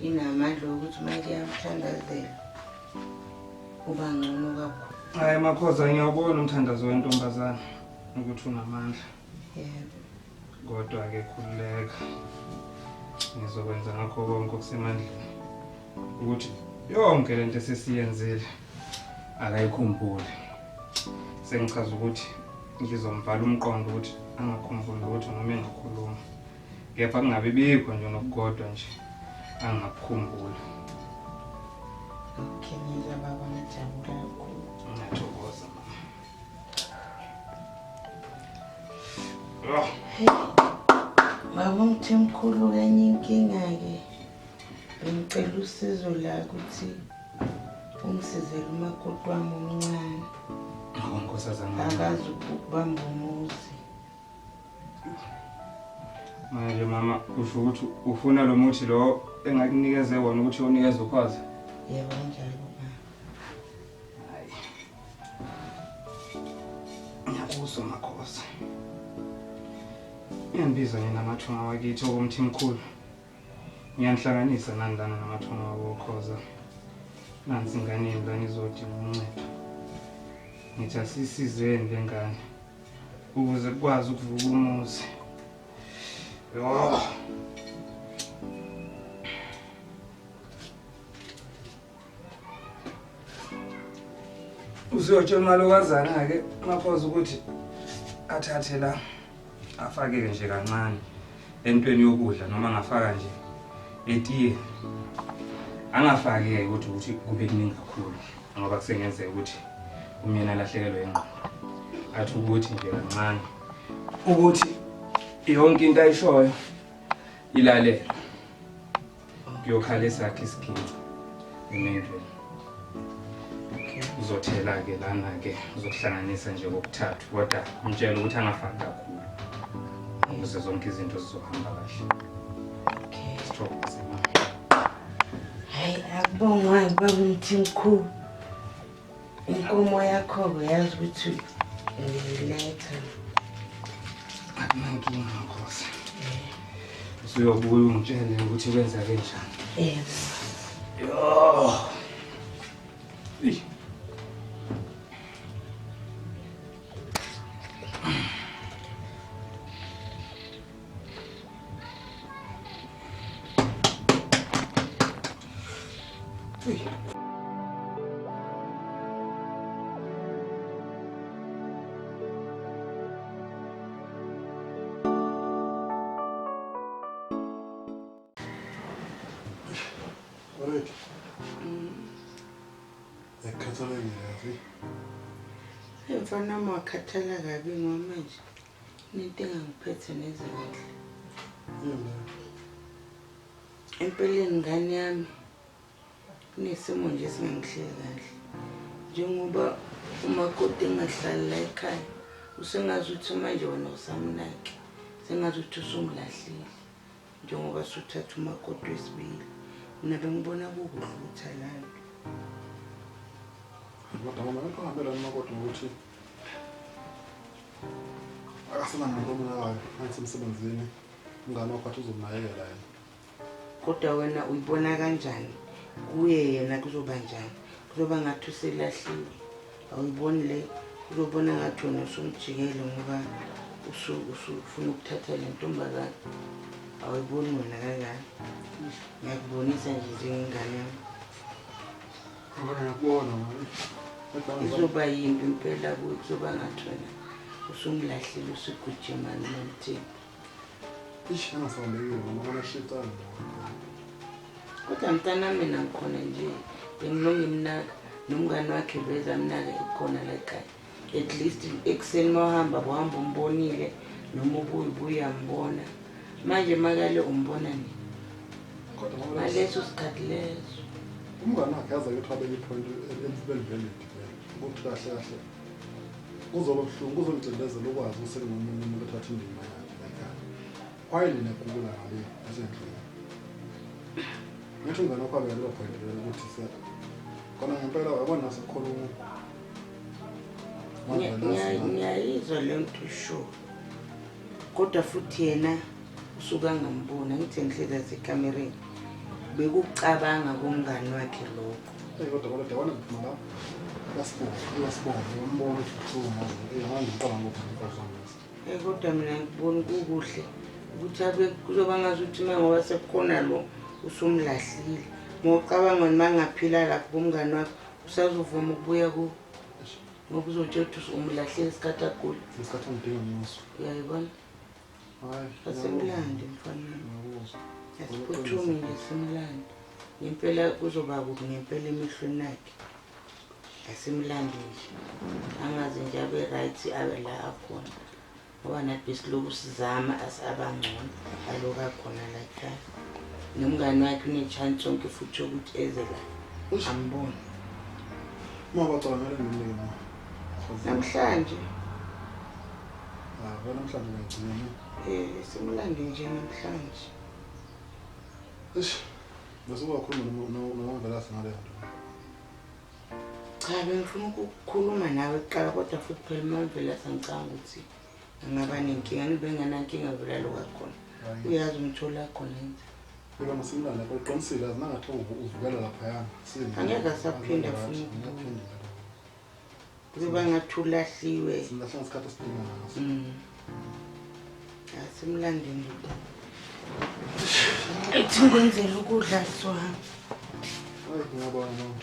inamandla okuthi uma kuyamthandazela uba ngcono kakhulu. Hayi Makhoza, ngiyawubona umthandazo wentombazane ukuthi unamandla. Yebo. Kodwa-ke khululeka, ngizokwenza ngakho konke okusemandleni ukuthi yonke lento esesiyenzile akayikhumbuli. Sengichaza ukuthi ngizomvala umqondo ukuthi angakhumbuli lutho noma engakhuluma, kepha kungabi bikho nje nokukodwa nje angakukhumbula. Okay, ngiyezwa baba, ngijabula kakhulu. Ngiyathokoza mama. Baba umthimkhulu kenye inkinga-ke bengicela usizo la ukuthi ungisizele umakoti wami omncane. Hawu nkosazana. Akazi ukubamba umuzi. Manje mama usho ukuthi ufuna lo muthi lo engakunikeze wona ukuthi unikeze ukhoza? Yebo kanjalo baba. Hayi. Ngiyakuzwa Makhoza. Ngiyanbiza nina amathonga wakithi okomthimkhulu. Ngiyanihlanganisa nani lana namathonga wakokhoza. Nansi ingane yenu lana izodinga uncedo. Ngithi asisizeni le ngane ukuze kukwazi ukuvuka umuzi. Yho. Uzuyotshela umalokazana-ke Makhoza ukuthi athathe la afake-ke nje kancane entweni yokudla noma angafaka nje etiye. Angafaki-ke ukuthi kube kuningi kakhulu ngoba kusengenzeka ukuthi Umyeni alahlekelwe ingqondo. Athi ukuthi nje kancane ukuthi yonke into ayishoyo ilalelwe. Kuyokhala esakhe isiginci emendweni. Uzothela-ke lana-ke uzokuhlanganisa nje kokuthathu kodwa umtshele ukuthi angafaki kakhulu ukuze zonke izinto zizohamba kahle. Sithokoze mama. Hayi akubongwa baba Mthimkhulu. Inkomo yakho-ke yazi ukuthi ngiyiletha. Akunankinga Nkosi. Usuyobuya ungitshele ukuthi kwenzake njani. Yes. Yo. Eish. Alright. Ekhathalekile yazi. Mfana wami wakhathala kabi ngoba manje into engangiphethe neze kahle. Yini? Empeleni ngane yami kunesimo nje esingangihleli kahle. Njengoba umakoti engahlali la ekhaya, usengazi ukuthi manje wena usamnaki, sengazi ukuthi usumlahlile njengoba suthatha umakoti wesibili. Mina bengibona kukuhle ukuthi alandwe. Kodwa mama into ohambelana umakoti ngokuthi akasenanto omnakayo angithi emsebenzini umngane wakho athi uzomnakekela yena. Kodwa wena uyibona kanjani? Kuye yena kuzoba njani? Kuzoba ngathi uselahliwe. Awuyiboni le uzobona ngathi wena usumjikele ngoba usufuna ukuthatha le ntombazane. Awuyiboni wena kanjani? Ngiyakubonisa nje njengengane yami. Ngibona ngiyakubona mama. Izoba yimbi impela kuye kuzoba ngathi wena usumlahlile usugijima nomthimba. Ish engasabambekile mama kona shiftana. Kodwa mntanami mina ngikhona nje bengilongimnaka nomngane wakhe beza mnaka ekhona la ekhaya. At least ekuseni uma uhamba buhamba umbonile noma ubuye ubuye uyambona. Manje makale umbona nini? Kodwa mama Ngaleso sikhathi leso. Umngane wakhe yaze ukuthi wabeka ipoint elivalid vele. Ukuthi kahle kahle kuzoba buhlungu kuzomcindezela ukwazi ukuthi sekunomunye umuntu othatha indima yakhe la ekhaya. While yena egula ngale esendlini. Ngithi umngane wakho wabeka lelo point lelo ukuthi se kona ngempela wabona sekukhona Ngiyayizwa le nto isho. Kodwa futhi yena usuke angamboni angithi ngihlezi asekamereni. Bekucabanga komngani wakhe lokho. Eyi kodwa kodwa yabona mama uyasibonga uyasibonga umbona ukuthi ubuhlungu manje. Eyi manje ngicabanga ukuthi umfazi wami. Eh kodwa mina ngiboni kukuhle ukuthi abe kuzoba ngazuthi uma ngoba sekukhona lo usumlahlile. Ngokucabanga wena uma ngaphila lapho kumngani wakho usazovuma ukubuya kuwo. Ngoba uzotshela ukuthi umlahlile isikhathi agula. Isikhathi angidinga ngaso. Uyayibona? Hayi. Asimlande mfana. Ngiyakuzwa. Asiphuthume nje simlande. Ngempela kuzoba kubi ngempela emehlweni akhe. Asimlande nje. Angaze nje abe right abe la akhona. Ngoba nathi besiloku sizama asabangcono aloku akhona la ekhaya. Nomngane wakhe une-chance yonke futhi yokuthi eze la ambone. Uma bacabangela nini ma? Namhlanje. Ah, vele namhlanje ngiyagcina. Eh, simlande nje namhlanje. Eish. Bese ubakhuluma noMavelase ngaleyo nto. Cha, bengifuna ukukhuluma nawe kuqala kodwa futhi phela uMavelase ngicabanga ukuthi angaba nenkinga, ngibe ngingenankinga vele aloku akhona. Uyazi umthola khona yini? Phela masimlande uqinisile azinangathi uvukela laphayana. Angeke asaphinda afune ukubuya. Kuzoba ngathi ulahliwe. Simlahle ngesikhathi esidinga ngaso. Asimlande nje. Ethi ngenzela ukudla sizohamba. Hayi ngiyabonga mama.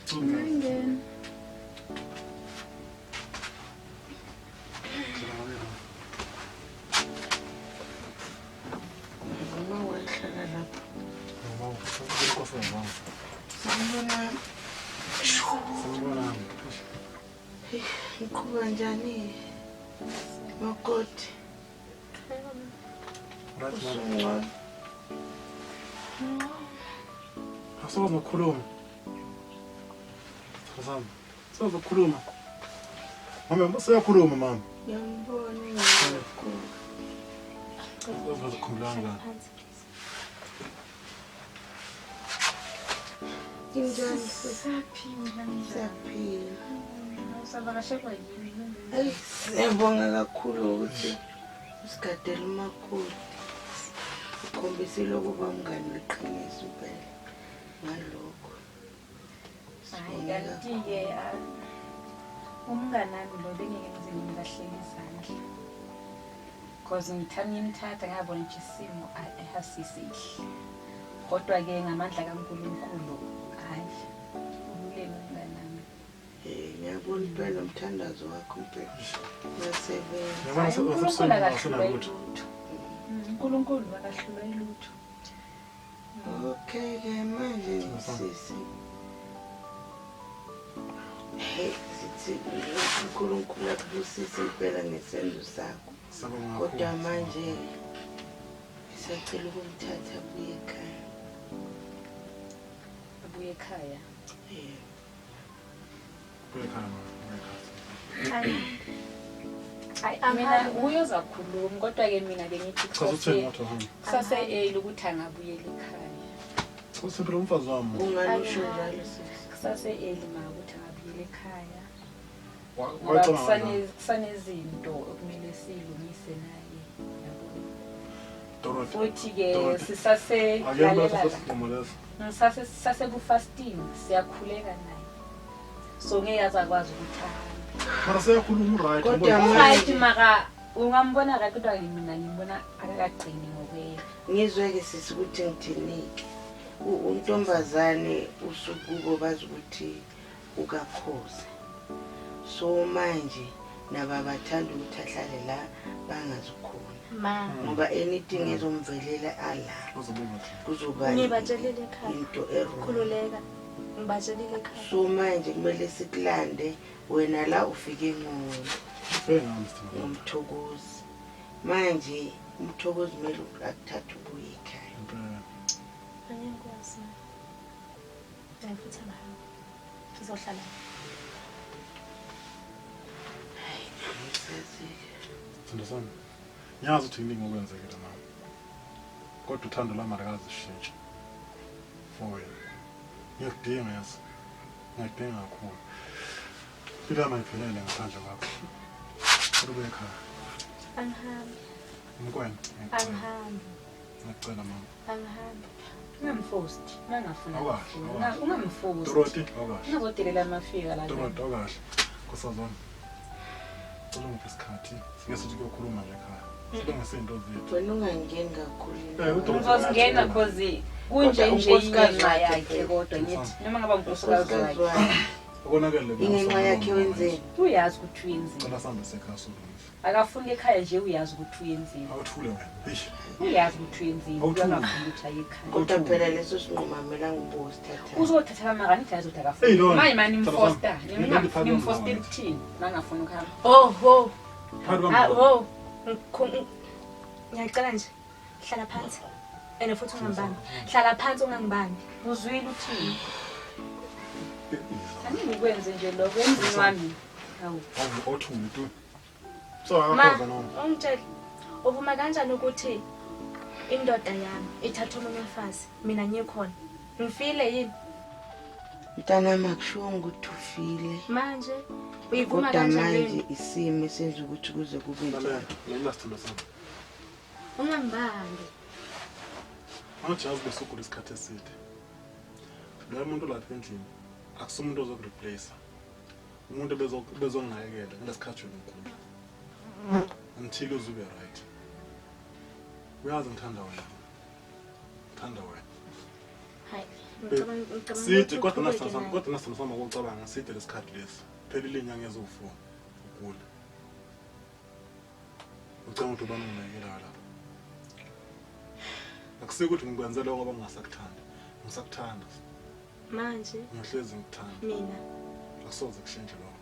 Ngene. Mama wahlala lapha. Mama, ukhona Sanibona. Sanibona. Ngiqhuba njani? Makoti. Right mama. Asoze ukukhuluma. Sazama. Soze ukukhuluma. Mama, siyakhuluma mama. Ngiyambona ngiyakhuluma. Soze ukukhuluma la. Njani? Siyaphila. Siyaphila. Usavakashelwa yini? Ayi, siyabonga kakhulu ukuthi usigadele umakoti. Ukhombisile ukuba umngani weqiniso impela ngalokho. Hayi kanti-ke umngani wami lo bengeke ngize ngimlahlele izandla. Cause ngithanda ngimthatha ngabona nje isimo asisihle. Kodwa-ke ngamandla kaNkulunkulu hhayi ululeme umngani wami. Ngiyabona impela umthandazo wakho impela. Uyasebenza. uNkulunkulu akahlulwa yilutho. uNkulunkulu akahlulwa yilutho. Okay-ke manje sisi. Hey, sithi uNkulunkulu akubusise impela ngesenzo sakho. Kodwa manje siyacela ukumthatha abuye ekhaya. Abuye ekhaya? Yebo. Abuye ekhaya mama, abuye ekhaya. Hayi mina uyozakhuluma kodwa-ke mina bengithi kusase-early ukuthi angabuyela ekhaya. Cha phela umfazi wami. Unganisho njalo sisi. Kusase-early ma ukuthi angabuyela ekhaya. Ngoba kusanezinto okumele siyilungise naye. Futhi-ke sisase-fasting siyakhuleka naye. So ngeke aze akwazi ukuthi ahambe. Mara seyakhuluma u-right. Kodwa Right mara ungambona right kodwa mina ngimbona akakagcini ngokwena. Ngizwe-ke sisi ukuthi ngithini-ke. Untombazane usukubo bazi ukuthi ukakhoza. So manje nabo abathanda ukuthi ahlale la bangazi khona. Ma. Ngoba anything ezomvelela ala. Kuzoba Ngibatshelile ekhaya. into e-wrong. Khululeka. Ngibatshelile ekhaya. So manje kumele sikulande wena la ufike ngomthokozi. Manje umthokozi kumele akuthathe ubuye ekhaya. Angikwazi. Hayi futhi angihambi. Ngizohlala. Hayi, angisazi-ke. Sithando sami. Ngiyazi ukuthi kuningi okwenzekile mama. Kodwa uthando lwami alikaze lishintshe. For wena. Ngiyakudinga yazi. Ngiyakudinga kakhulu. Impilo yami ayiphelele ngaphandle kwakho. Cela ubuye ekhaya. Angihambi. Umkwena. Angihambi. Ngiyacela mama. Angihambi. Ungamfosti, ungangafuni. Awukahle, Ungamfosti. Dorothy, awukahle. Ungazodelela amafika la. Dorothy, awukahle. Nkosazana wami. Cela ungiphe isikhathi. Sike sithi kuyokhuluma nje ekhaya. Silungise izinto zethu. Wena ungangeni kakhulu. uDorothy Ngizongena cause kunje Kodwa nje unkosikazi ingenxa wakhe yakhe phela. kodwa ngithi noma ngaba unkosikazi Unkosikazi wakhe. wakhe. Okonakele Ingenxa yakhe wenzeni? Uyazi ukuthi uyenzeni. Cela sihambe sekhaya solungisa. Akafuni ekhaya nje uyazi ukuthi uyenzeni. Awuthule wena. Eish. Uyazi ukuthi uyenzeni. Awuthule. Uyangafuni ukuthi aye ekhaya. Kodwa phela leso sinqumo akumelanga ube usithatha. Uzothatha mara nithi azi ukuthi Eyi, akafuni. lona. Manje mani nimfosta. Sithando sami. Nimfostela ukuthini? Mangafuni ukuhamba. Oh ho. Phakathi Ah kwami. ho. Ngiyacela nje. Hlala phansi. Ene futhi ungangibambi. Hlala phansi ungangibambi. Uzwile uthini? Angikwenze nje lokho emzini wami. Hawu. Awuthule tu. So Ma, akakhoza noma. ungitshele. Uvuma kanjani ukuthi indoda yami ithathe omunye umfazi mina ngikhona? Ngifile yini? Mntanami akushiwo ukuthi ufile. Manje uyivuma Kodwa kanjani manje lento? isimo esenza ukuthi kuze kube njalo. Lalela, lalela sithando sami. Ungangibambi. Angijazi besugula isikhathi eside. Loyo muntu lapha endlini akusumuntu ozokureplace. Umuntu bezonginakekela kulesikhathi wena ugula. Until uze ube right. Uyazi ngithanda wena. Ngithanda wena. Hayi, Ngicabanga Side kodwa nasithanda kodwa nasithanda ukucabanga side lesikhathi lesi. Phelile inyanga eziwu4 ugula. Ucabanga ukuthi ubani unginakekela lapha. Akusiko ukuthi ngikwenzela ngoba ngingasakuthandi. Ngisakuthanda. Manje ngihlezi ngikuthanda. Mina akusoze kushintshe lokho.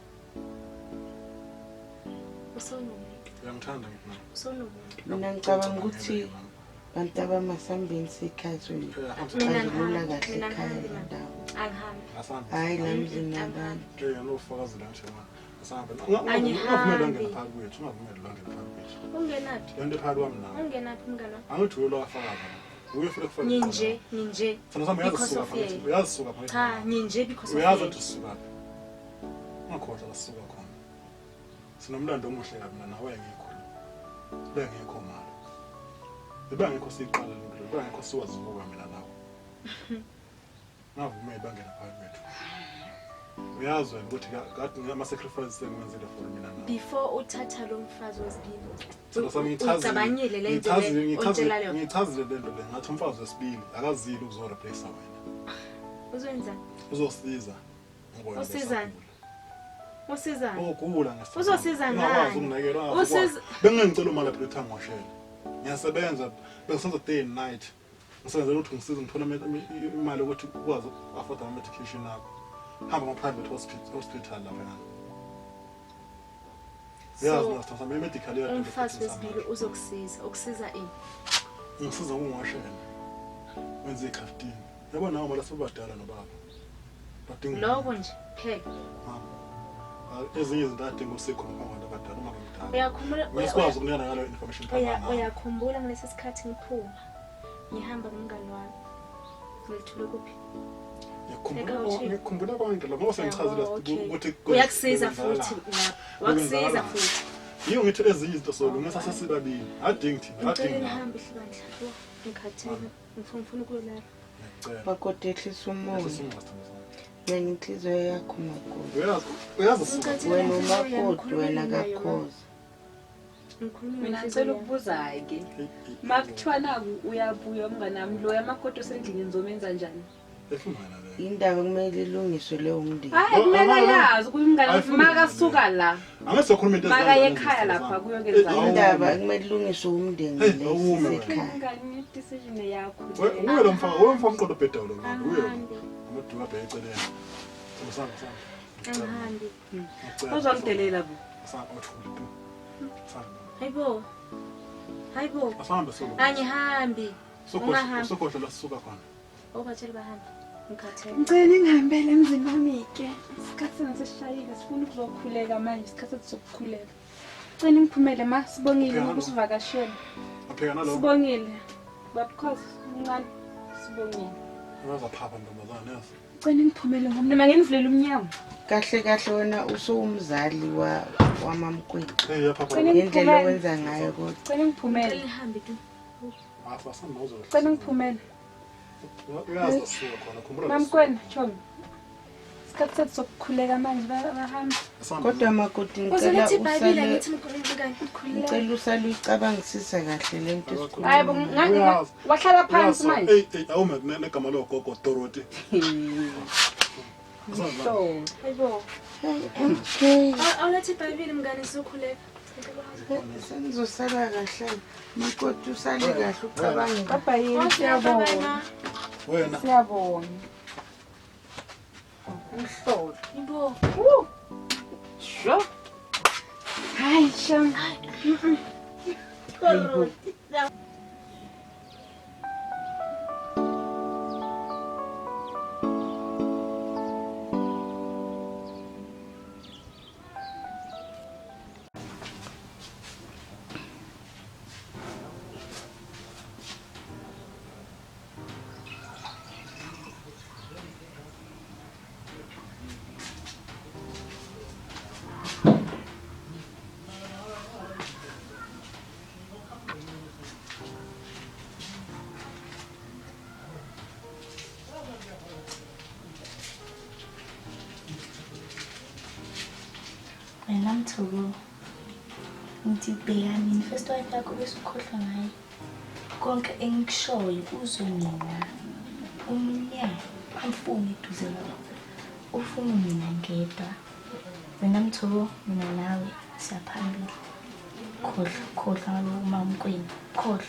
Usonomuntu. Uyangithanda ngithi mina. Usonomuntu. Mina ngicabanga ukuthi bantu abamasambeni sekhaya Mina soyixazulula ngihambi, kahle mina ekhaya ngihambi, le ndaba. Angihambi. Asambe. Hhayi la mzini nabantu. Ke yena ufakazela nje manje. Asambe. Angihambi. Ungavumeli ongena phakathi kwethu, ungavumeli ongena phakathi kwethu. Ungenaphi? Le nto phakathi kwami nawe. Ungenaphi mngani wami? Angithi uyo lo wafakaza la. Uye futhi kufaka. Nginje, nginje. Thina sami uyazi Because suka of phakathi. yena. Uyazi suka phakathi. Cha, nginje because of Uyazi yena. ukuthi sisuka phi. Ungakhohlwa la sisuka khona. Sinomlando omuhle kabi mina nawe engekho. Bengekho mali. Bengekho siqala le nto. Bengekho siwazibuka mina nawe. Ngavumeli bangena phakathi kwethu. Uyazi wena ukuthi kade ama sacrifices engiwenzile for mina nawe. Before uthatha lo mfazi wesibili. Sithando sami ngichazile. Ucabangile le nto le ontshela yona. Ngichazile le nto le ngathi umfazi wesibili akazili ukuzo replace wena. Uzwenzani? Uzosiza. Ngoba Usizani? Usizani? Ogula ngesifo. Uzosiza ngani? Ungakwazi ukunakekela. Usiza- Bengingicela imali phela ukuthi angiwashele. Ngiyasebenza bengisenza day and night. Ngisebenzela ukuthi ngisize ngithole imali yokuthi ukwazi uku-afford ama-medication akho. Hamba ama-private hospital lapha ngani. Uyazi So, mina sithando sami i-medical iyadura umfazi esikhathini wesibili samanje. uzokusiza. Ukusiza ini? Ngisiza ukungiwashela. Wenze ikhaftini. Yabo nawe mala sebadala nobaba. Badinga Lokho nje phela. Mama. Ezinye izinto adinga usikho ngaphambi kwabantu abadala uma bemdala. Uyakhumbula Ngisikwazi ukunikana ngaleyo information phambi kwami. Uyakhumbula ngalesi sikhathi ngiphuma. Ngihamba nomngani wami. Ngilithule kuphi? Ngiyakhumbula ngikhumbula konke lokho ngoba sengichazile ukuthi Uyakusiza futhi lapho. Wakusiza futhi. Yiyo ngithi ezinye izinto solungisa sesibabili. Adingi thina, Ngicela adingi. nihambe hlibandla. Yo, ngikhathele. Ngifuna ukuyolala. Makoti ehlisa umoya. Ncenga inhliziyo yakho makoti. Uyazi, uyazi suka. Wena umakoti wena kakhoza. Mina ngicela ukubuza-ke. Makuthiwa naku uyabuya umngani wami loya makoti osendlini ngizomenza njani? Indaba kumele ilungiswe leyo mndeni. Hayi kumele ayazi ukuthi umngani wami Ayifuni makasuka la. Angisokhuluma into Makaye ekhaya lapha kuyokenzakala. Indaba kumele ilungiswe umndeni Hey, awume wena. lesekhaya. Mngani decision yakho. Uye lo mfana, uye mfana umqondo obhedayo lo mfana, uye. Amaduka abheke eceleni. Samba samba. Angihambi. Uzongidelela bo. Samba uthule tu. Samba. Hayibo. Hayibo. Asambe solo. Angihambi. Ungahambi. Sokhohlwa la sisuka khona. Obatshela bahambe. Ngikhathele. Ngicela ningihambele emzini wami-ke. Isikhathi sengisishayile sifuna ukuzokhuleka manje isikhathi sethu sokukhuleka. Ngicela ngiphumele ma sibongile Pheka nalo. ngokusivakashela. Apheka nalo. Sibongile. Babukhosi umncane sibongile. Uyazaphapha ntombazane yazi. Ngicela ngiphumele ngoba noma nginivulele umnyango. Kahle kahle wena usowumzali wa wamamkwethu. Hey yaphapha. Ngicela Ngendlela ngiphumele. owenza ngayo kodwa. Ngicela ngiphumele. Ngicela nihambe tu. Asasamba uzohle. Ngicela ngiphumele. Uyazi la sisuka khona, khumbula. la Mamkwena, chomi. Isikhathi sethu sokukhuleka manje bahambe. sisuka. Kodwa makoti ngicela Uzoletha iBhayibheli usale angithi mngani. ngicela usale uyicabangisisa kahle le nto esikhuluma Hayi bo, Uyazi. wahlala phansi Uyazi, manje. Hey hey awume negama logogo Dorothy. Mhlolo. Hayibo. Okay. Awuletha iBhayibheli mngani sizokhuleka. Senizosala kahle. Makoti usale kahle ucabange. Baba yini Okay, bye bye siyabonga. ma. Wena Siyabonga. Umhlolo. Hayibo. Sho. Hayi sham. Wena Mthoko, ngithi bheka mina first wife yakho bese ukhohlwa ngaye. Konke engikushoyo uzwe mina. Umnyama. Amfuni eduze kwakho. Ufuna mina ngedwa. Wena Mthobo, mina nawe siyaphambili. Khohlwa, khohlwa ngaloko mamkwena. Khohlwa.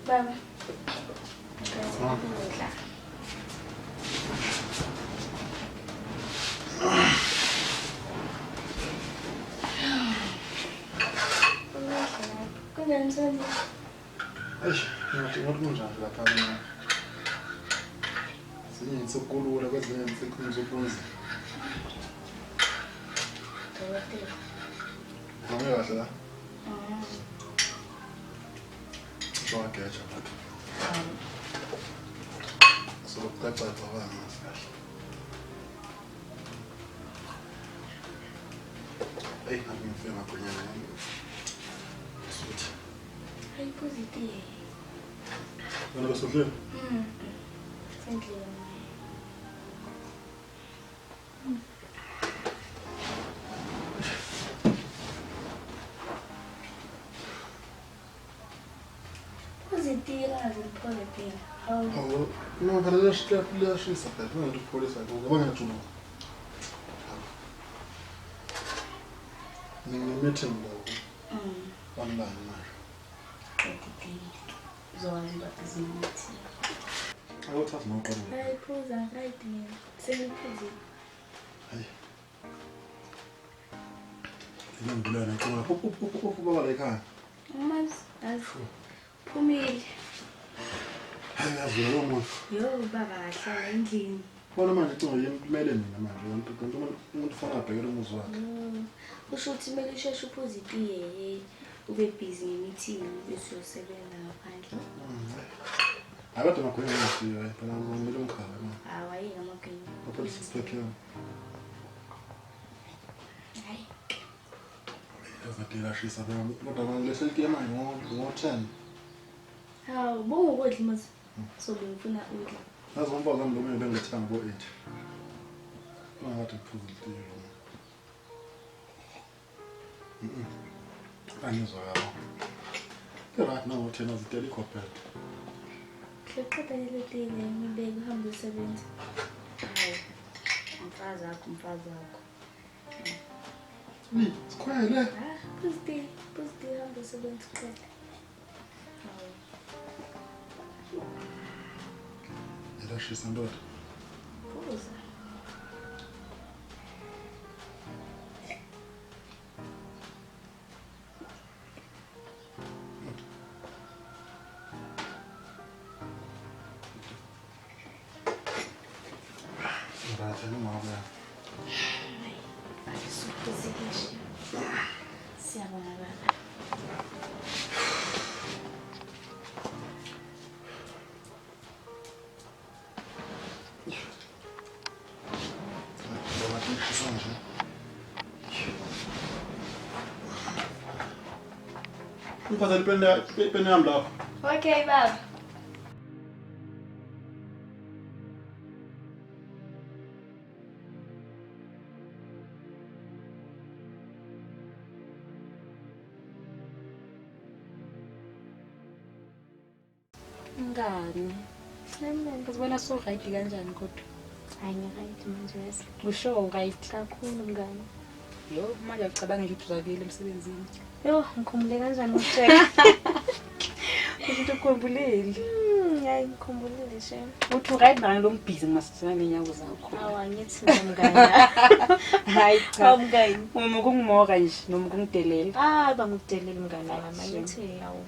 Baba. Ngiyakudla. Kunjani msebenzi? Eish, ngingathi ngathi kunjani lapha mina. Ezinye insuku kulula kwezinye insuku kunzima. Dokotela. Uhambe kahle la? Sowageja lapha. Sokucaca cabanga kahle. Eyi, ngabe ngifike ngagwinyana ngami. Suthi. Hayi positive. Wena besudlile? Sendlini. Positive ngaze phela. Hawu. Hawu, no phela liyashisa phela, ngeke upholisa ngoba ngiyajuluka. Ngine-meeting la online manje. Qedile. Uzokwazi uba busy meeting. Awuthathi noqala. Hayi phuza, right mina. Sengiphuzile. Hayi. Ngiyangibulala ngicela uphu baba la ekhaya. Umazi, azi. Phumile. Hayi yazi lo muntu. Yo baba ahlala endlini. Bona manje ucingo yini kumele mina manje kanti umuntu ufana abhekele umuzi wakhe. Usho ukuthi kumele usheshe uphuze itiye ube busy nge-meeting bese uyosebenza ngaphandle. Hayi kodwa amagwinya ngiyafika phela ngimele umkhala manje. Hawu ayini amagwinya. Phela six-pack yami. Hayi. Yazi liyashisa phela kodwa manje lehleli itiye manje ngo-10. Hawu bowukudla manje. So bengifuna udla. Yazi umfazi wami lo mina bengithanga ngo-8. Ungakade kuphuza itiye lo. Angizwa yabo. Right now ngo-10 azitela ikhophet. Hleqeda lelo tiye ngibeke uhambe usebenza. Hawu. Umfazi wakho, umfazi wakho. Ni, sikhwele. Ah, phuza itiye, phuza itiye uhambe usebenza uqede. Hawu. Liyashisa ndoda. Phuza. Right, noma. Hayi, suphuzile. Siyabonga baba. Ngiphathele ipeni yami lapho. Okay baba. Mngani. Ngizibona so right kanjani kodwa? Hayi ngi-right manje yazi. Usho right Kakhulu mngani. Yo, manje ucabanga nje ukuthi uzabuyela emsebenzini. Yo, ngikhumbule kanjani ukutshela? Usho ukukhumbulile. Hayi ngikhumbulile shem. Uthi right manje lo mbhizi ngimasizana ngenyawo zakho. Hawu angithi mngani. Hayi cha. Hawu mngani. Uma ukungimoka nje noma ukungidelela. Ah, bangikudelela mngani wami. Angithi hawu.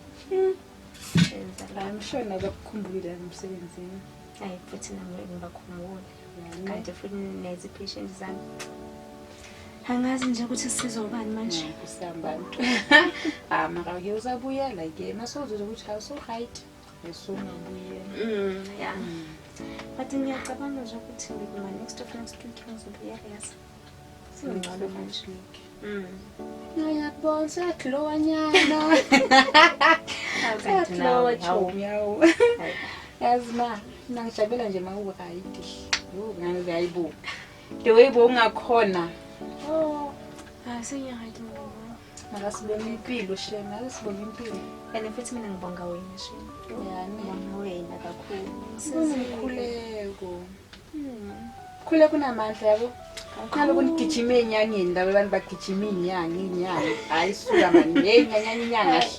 I'm sure nabakukhumbulile emsebenzini. Hayi futhi nami ngibakhumbule. Kanti futhi nezi patients zami. Angazi nje ukuthi sisizwa ubani manje. Kusambantu. Ah, mara ke uzabuyela ke. Masozuzwa ukuthi awuso right. Esungabuyela. Yeah. But ngiyacabanga nje ukuthi maybe next of next week ngizobuyela yazi. Singcono manje. Ngiyakubona seyaglowa nyana. Seyaglowa chomi yawo. Yazi ma, mina ngijabula nje ma u-right. Yo, ngazi hayibo. The way bowungakhona. Oh, Hayi sengiya-right mngani wami. Makasibonga impilo shem, makasibonga impilo. And futhi mina ngibonga wena shem. Yani. Ngibonga wena kakhulu. Umkhuleko. Khuleko unamandla yabo. Naloku nigijima ey'nyangeni laba abantu bagijima iy'nyanga iy'nyanga. Hhayi suka mani, hey nyanya inyanga hle.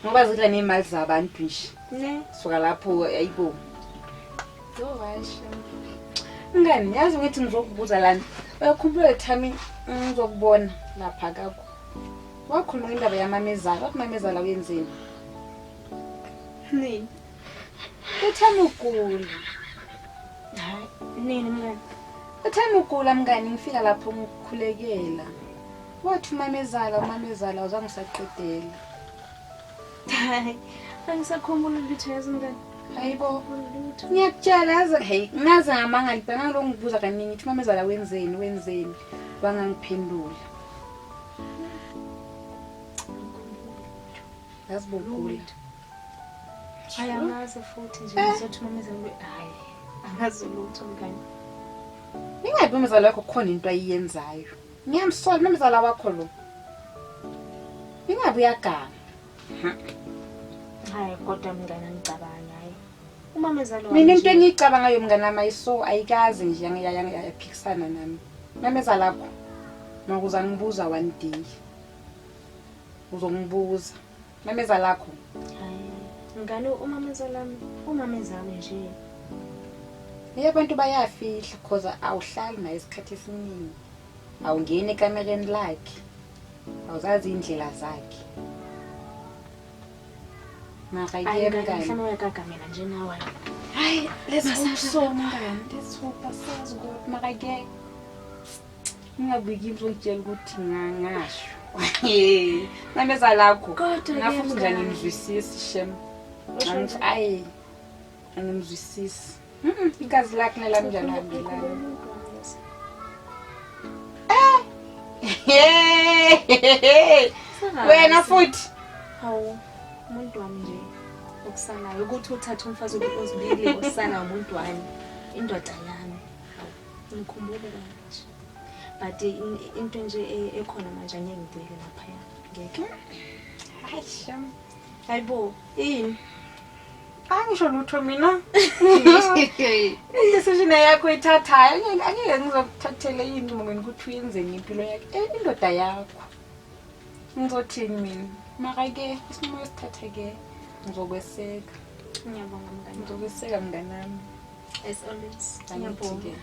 Ngoba zidla ney'mali zabantu nje. Ne. Suka lapho ayibo. Yo hayi shem. Mngani, yazi ngithi ngizokubuza lana. Uyakhumbula le time ngizokubona lapha kakho. Wakhuluma indaba yamamezala, wathi mamezala wenzeni? Nini? Le time ugula. Hayi, nini mngani? Le time ugula mngani ngifika lapho ngikhulekela. Wathi umamezala, umamezala awuzange usaqedela. Hayi, angisakhumbuli lutho yazi mngani. Hayibo. Lutho. Ngiyakutshela yazi hey, ngaze ngamangala ibheka ngalo ngibuza kaningi ukuthi umamezala wenzeni, wenzeni. Wangangiphendula. Yazi bogula. Hayi angazi futhi nje ngizothi umamezala hayi angazi lutho mngani. Ingabi umamezala wakho kukhona into ayiyenzayo. Ngiyamsola umamezala wakho lo. Ingabi uyaganga. Hayi kodwa mngani angicabangi hayi. Umamezala wami Mina into nje- engiyicabangayo mngani wami ayiso ayikaze nje yaphikisana nami. Mamezala lakho. Makuza ngibuza one day. Uzongibuza. Mamezala lakho. Hayi mngani umamezala wami umamezala nje. Hey abantu bayafihla cause awuhlali naye isikhathi esiningi. Awungeni ekamereni lakhe. Awuzazi indlela zakhe. Mara Hayi ke mngani mngani. mhlawumbe uyagagamela nje nawe. Hayi, let's hope so mngani. Let's hope asazi kodwa mara ke ngingabuyi ngizongitshela ukuthi ngangasho. Mameza lakho. Kodwa ke Ngafuthi nje mngani. angimzwisisi shem. Usho Angithi ayi angimzwisisi. Igazi lakhe nelami njani hambelani. Umuntu wami yazi. Wena futhi Hawu umuntu wami nje okusalayo ukuthi uthathe umfazi ozibili osala umuntu wami indoda yami. Hawu ngikhumbule kanje. But into nje ekhona manje angeke ngibuyele laphaya. Ngeke. Hayi shem. Hayibo, yini? Angisho lutho mina. I-decision yakho ithathayo angeke ngizokuthathela inqumo mina ukuthi uyenzeni impilo yakhe. Indoda yakho. Ngizothini mina? Mara ke isinqumo esithathe ke ngizokweseka. Ngiyabonga mngani. Ngizokweseka mnganami. As always. Angithi Ngiyabonga. ke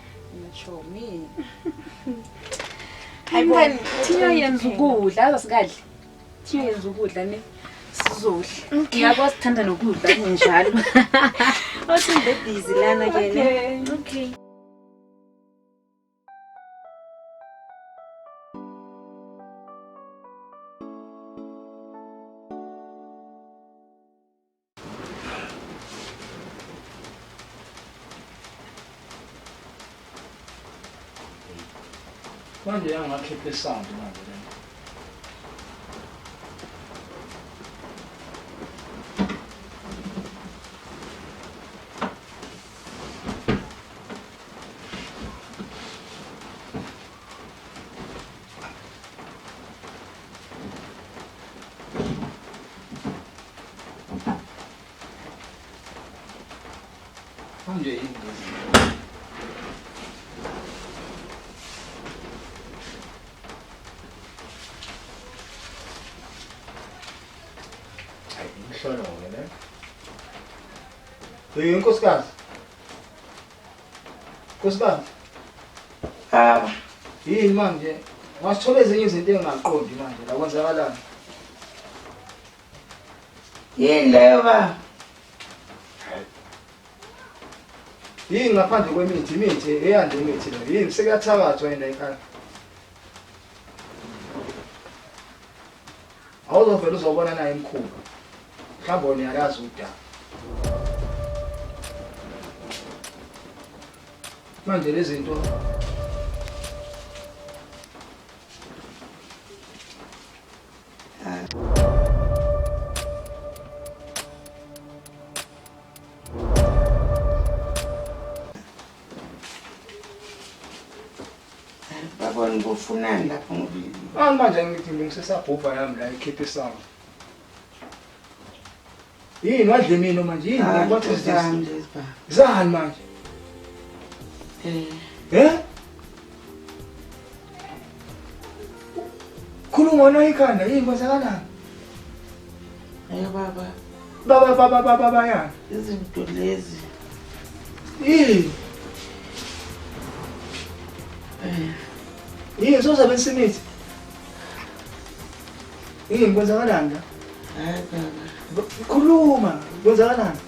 nachomi. Hayibo, Mngani, thina yenza ukudla azasikadli. Thina yenza ukudla ne sizodla. Ngiyakwazi sithanda nokudla kunjalo. Othi ngibe busy lana ke ne. Okay. Okay. Manje yangakhipha isound manje lena. Manje yini lezi? Hayi, imhlolo-ke le. Hey, nkosikazi. Nkosikazi. Ah, Yini manje? Ngasithola ezinye izinto engingaqondi manje la kwenzakalani? Yini leyo ba? Yini ngaphandle kwemithi, imithi eyande imithi la. Yini sekuyathakathwa yini la ekhaya? Awuzovela uzobona naye emkhulu. Mhlawumbe wena uyalazi udaba. Manje lezi zinto Babona ubufunani lapho ngoba Ah manje ngithi ngilungisisa bhova yami la ikhipha isound. Yini wadla imino manje yini Ah, what is this? zami lezi baba. Zani manje? Eh, Eh? Khuluma na ikhanda yini kwenzakalani? ayo baba, Baba baba baba baba yani. izinto lezi. Yini? Yini sozabenzisa imithi? Yini kwenzakalani la? Hayi baba, Khuluma kwenzakalani?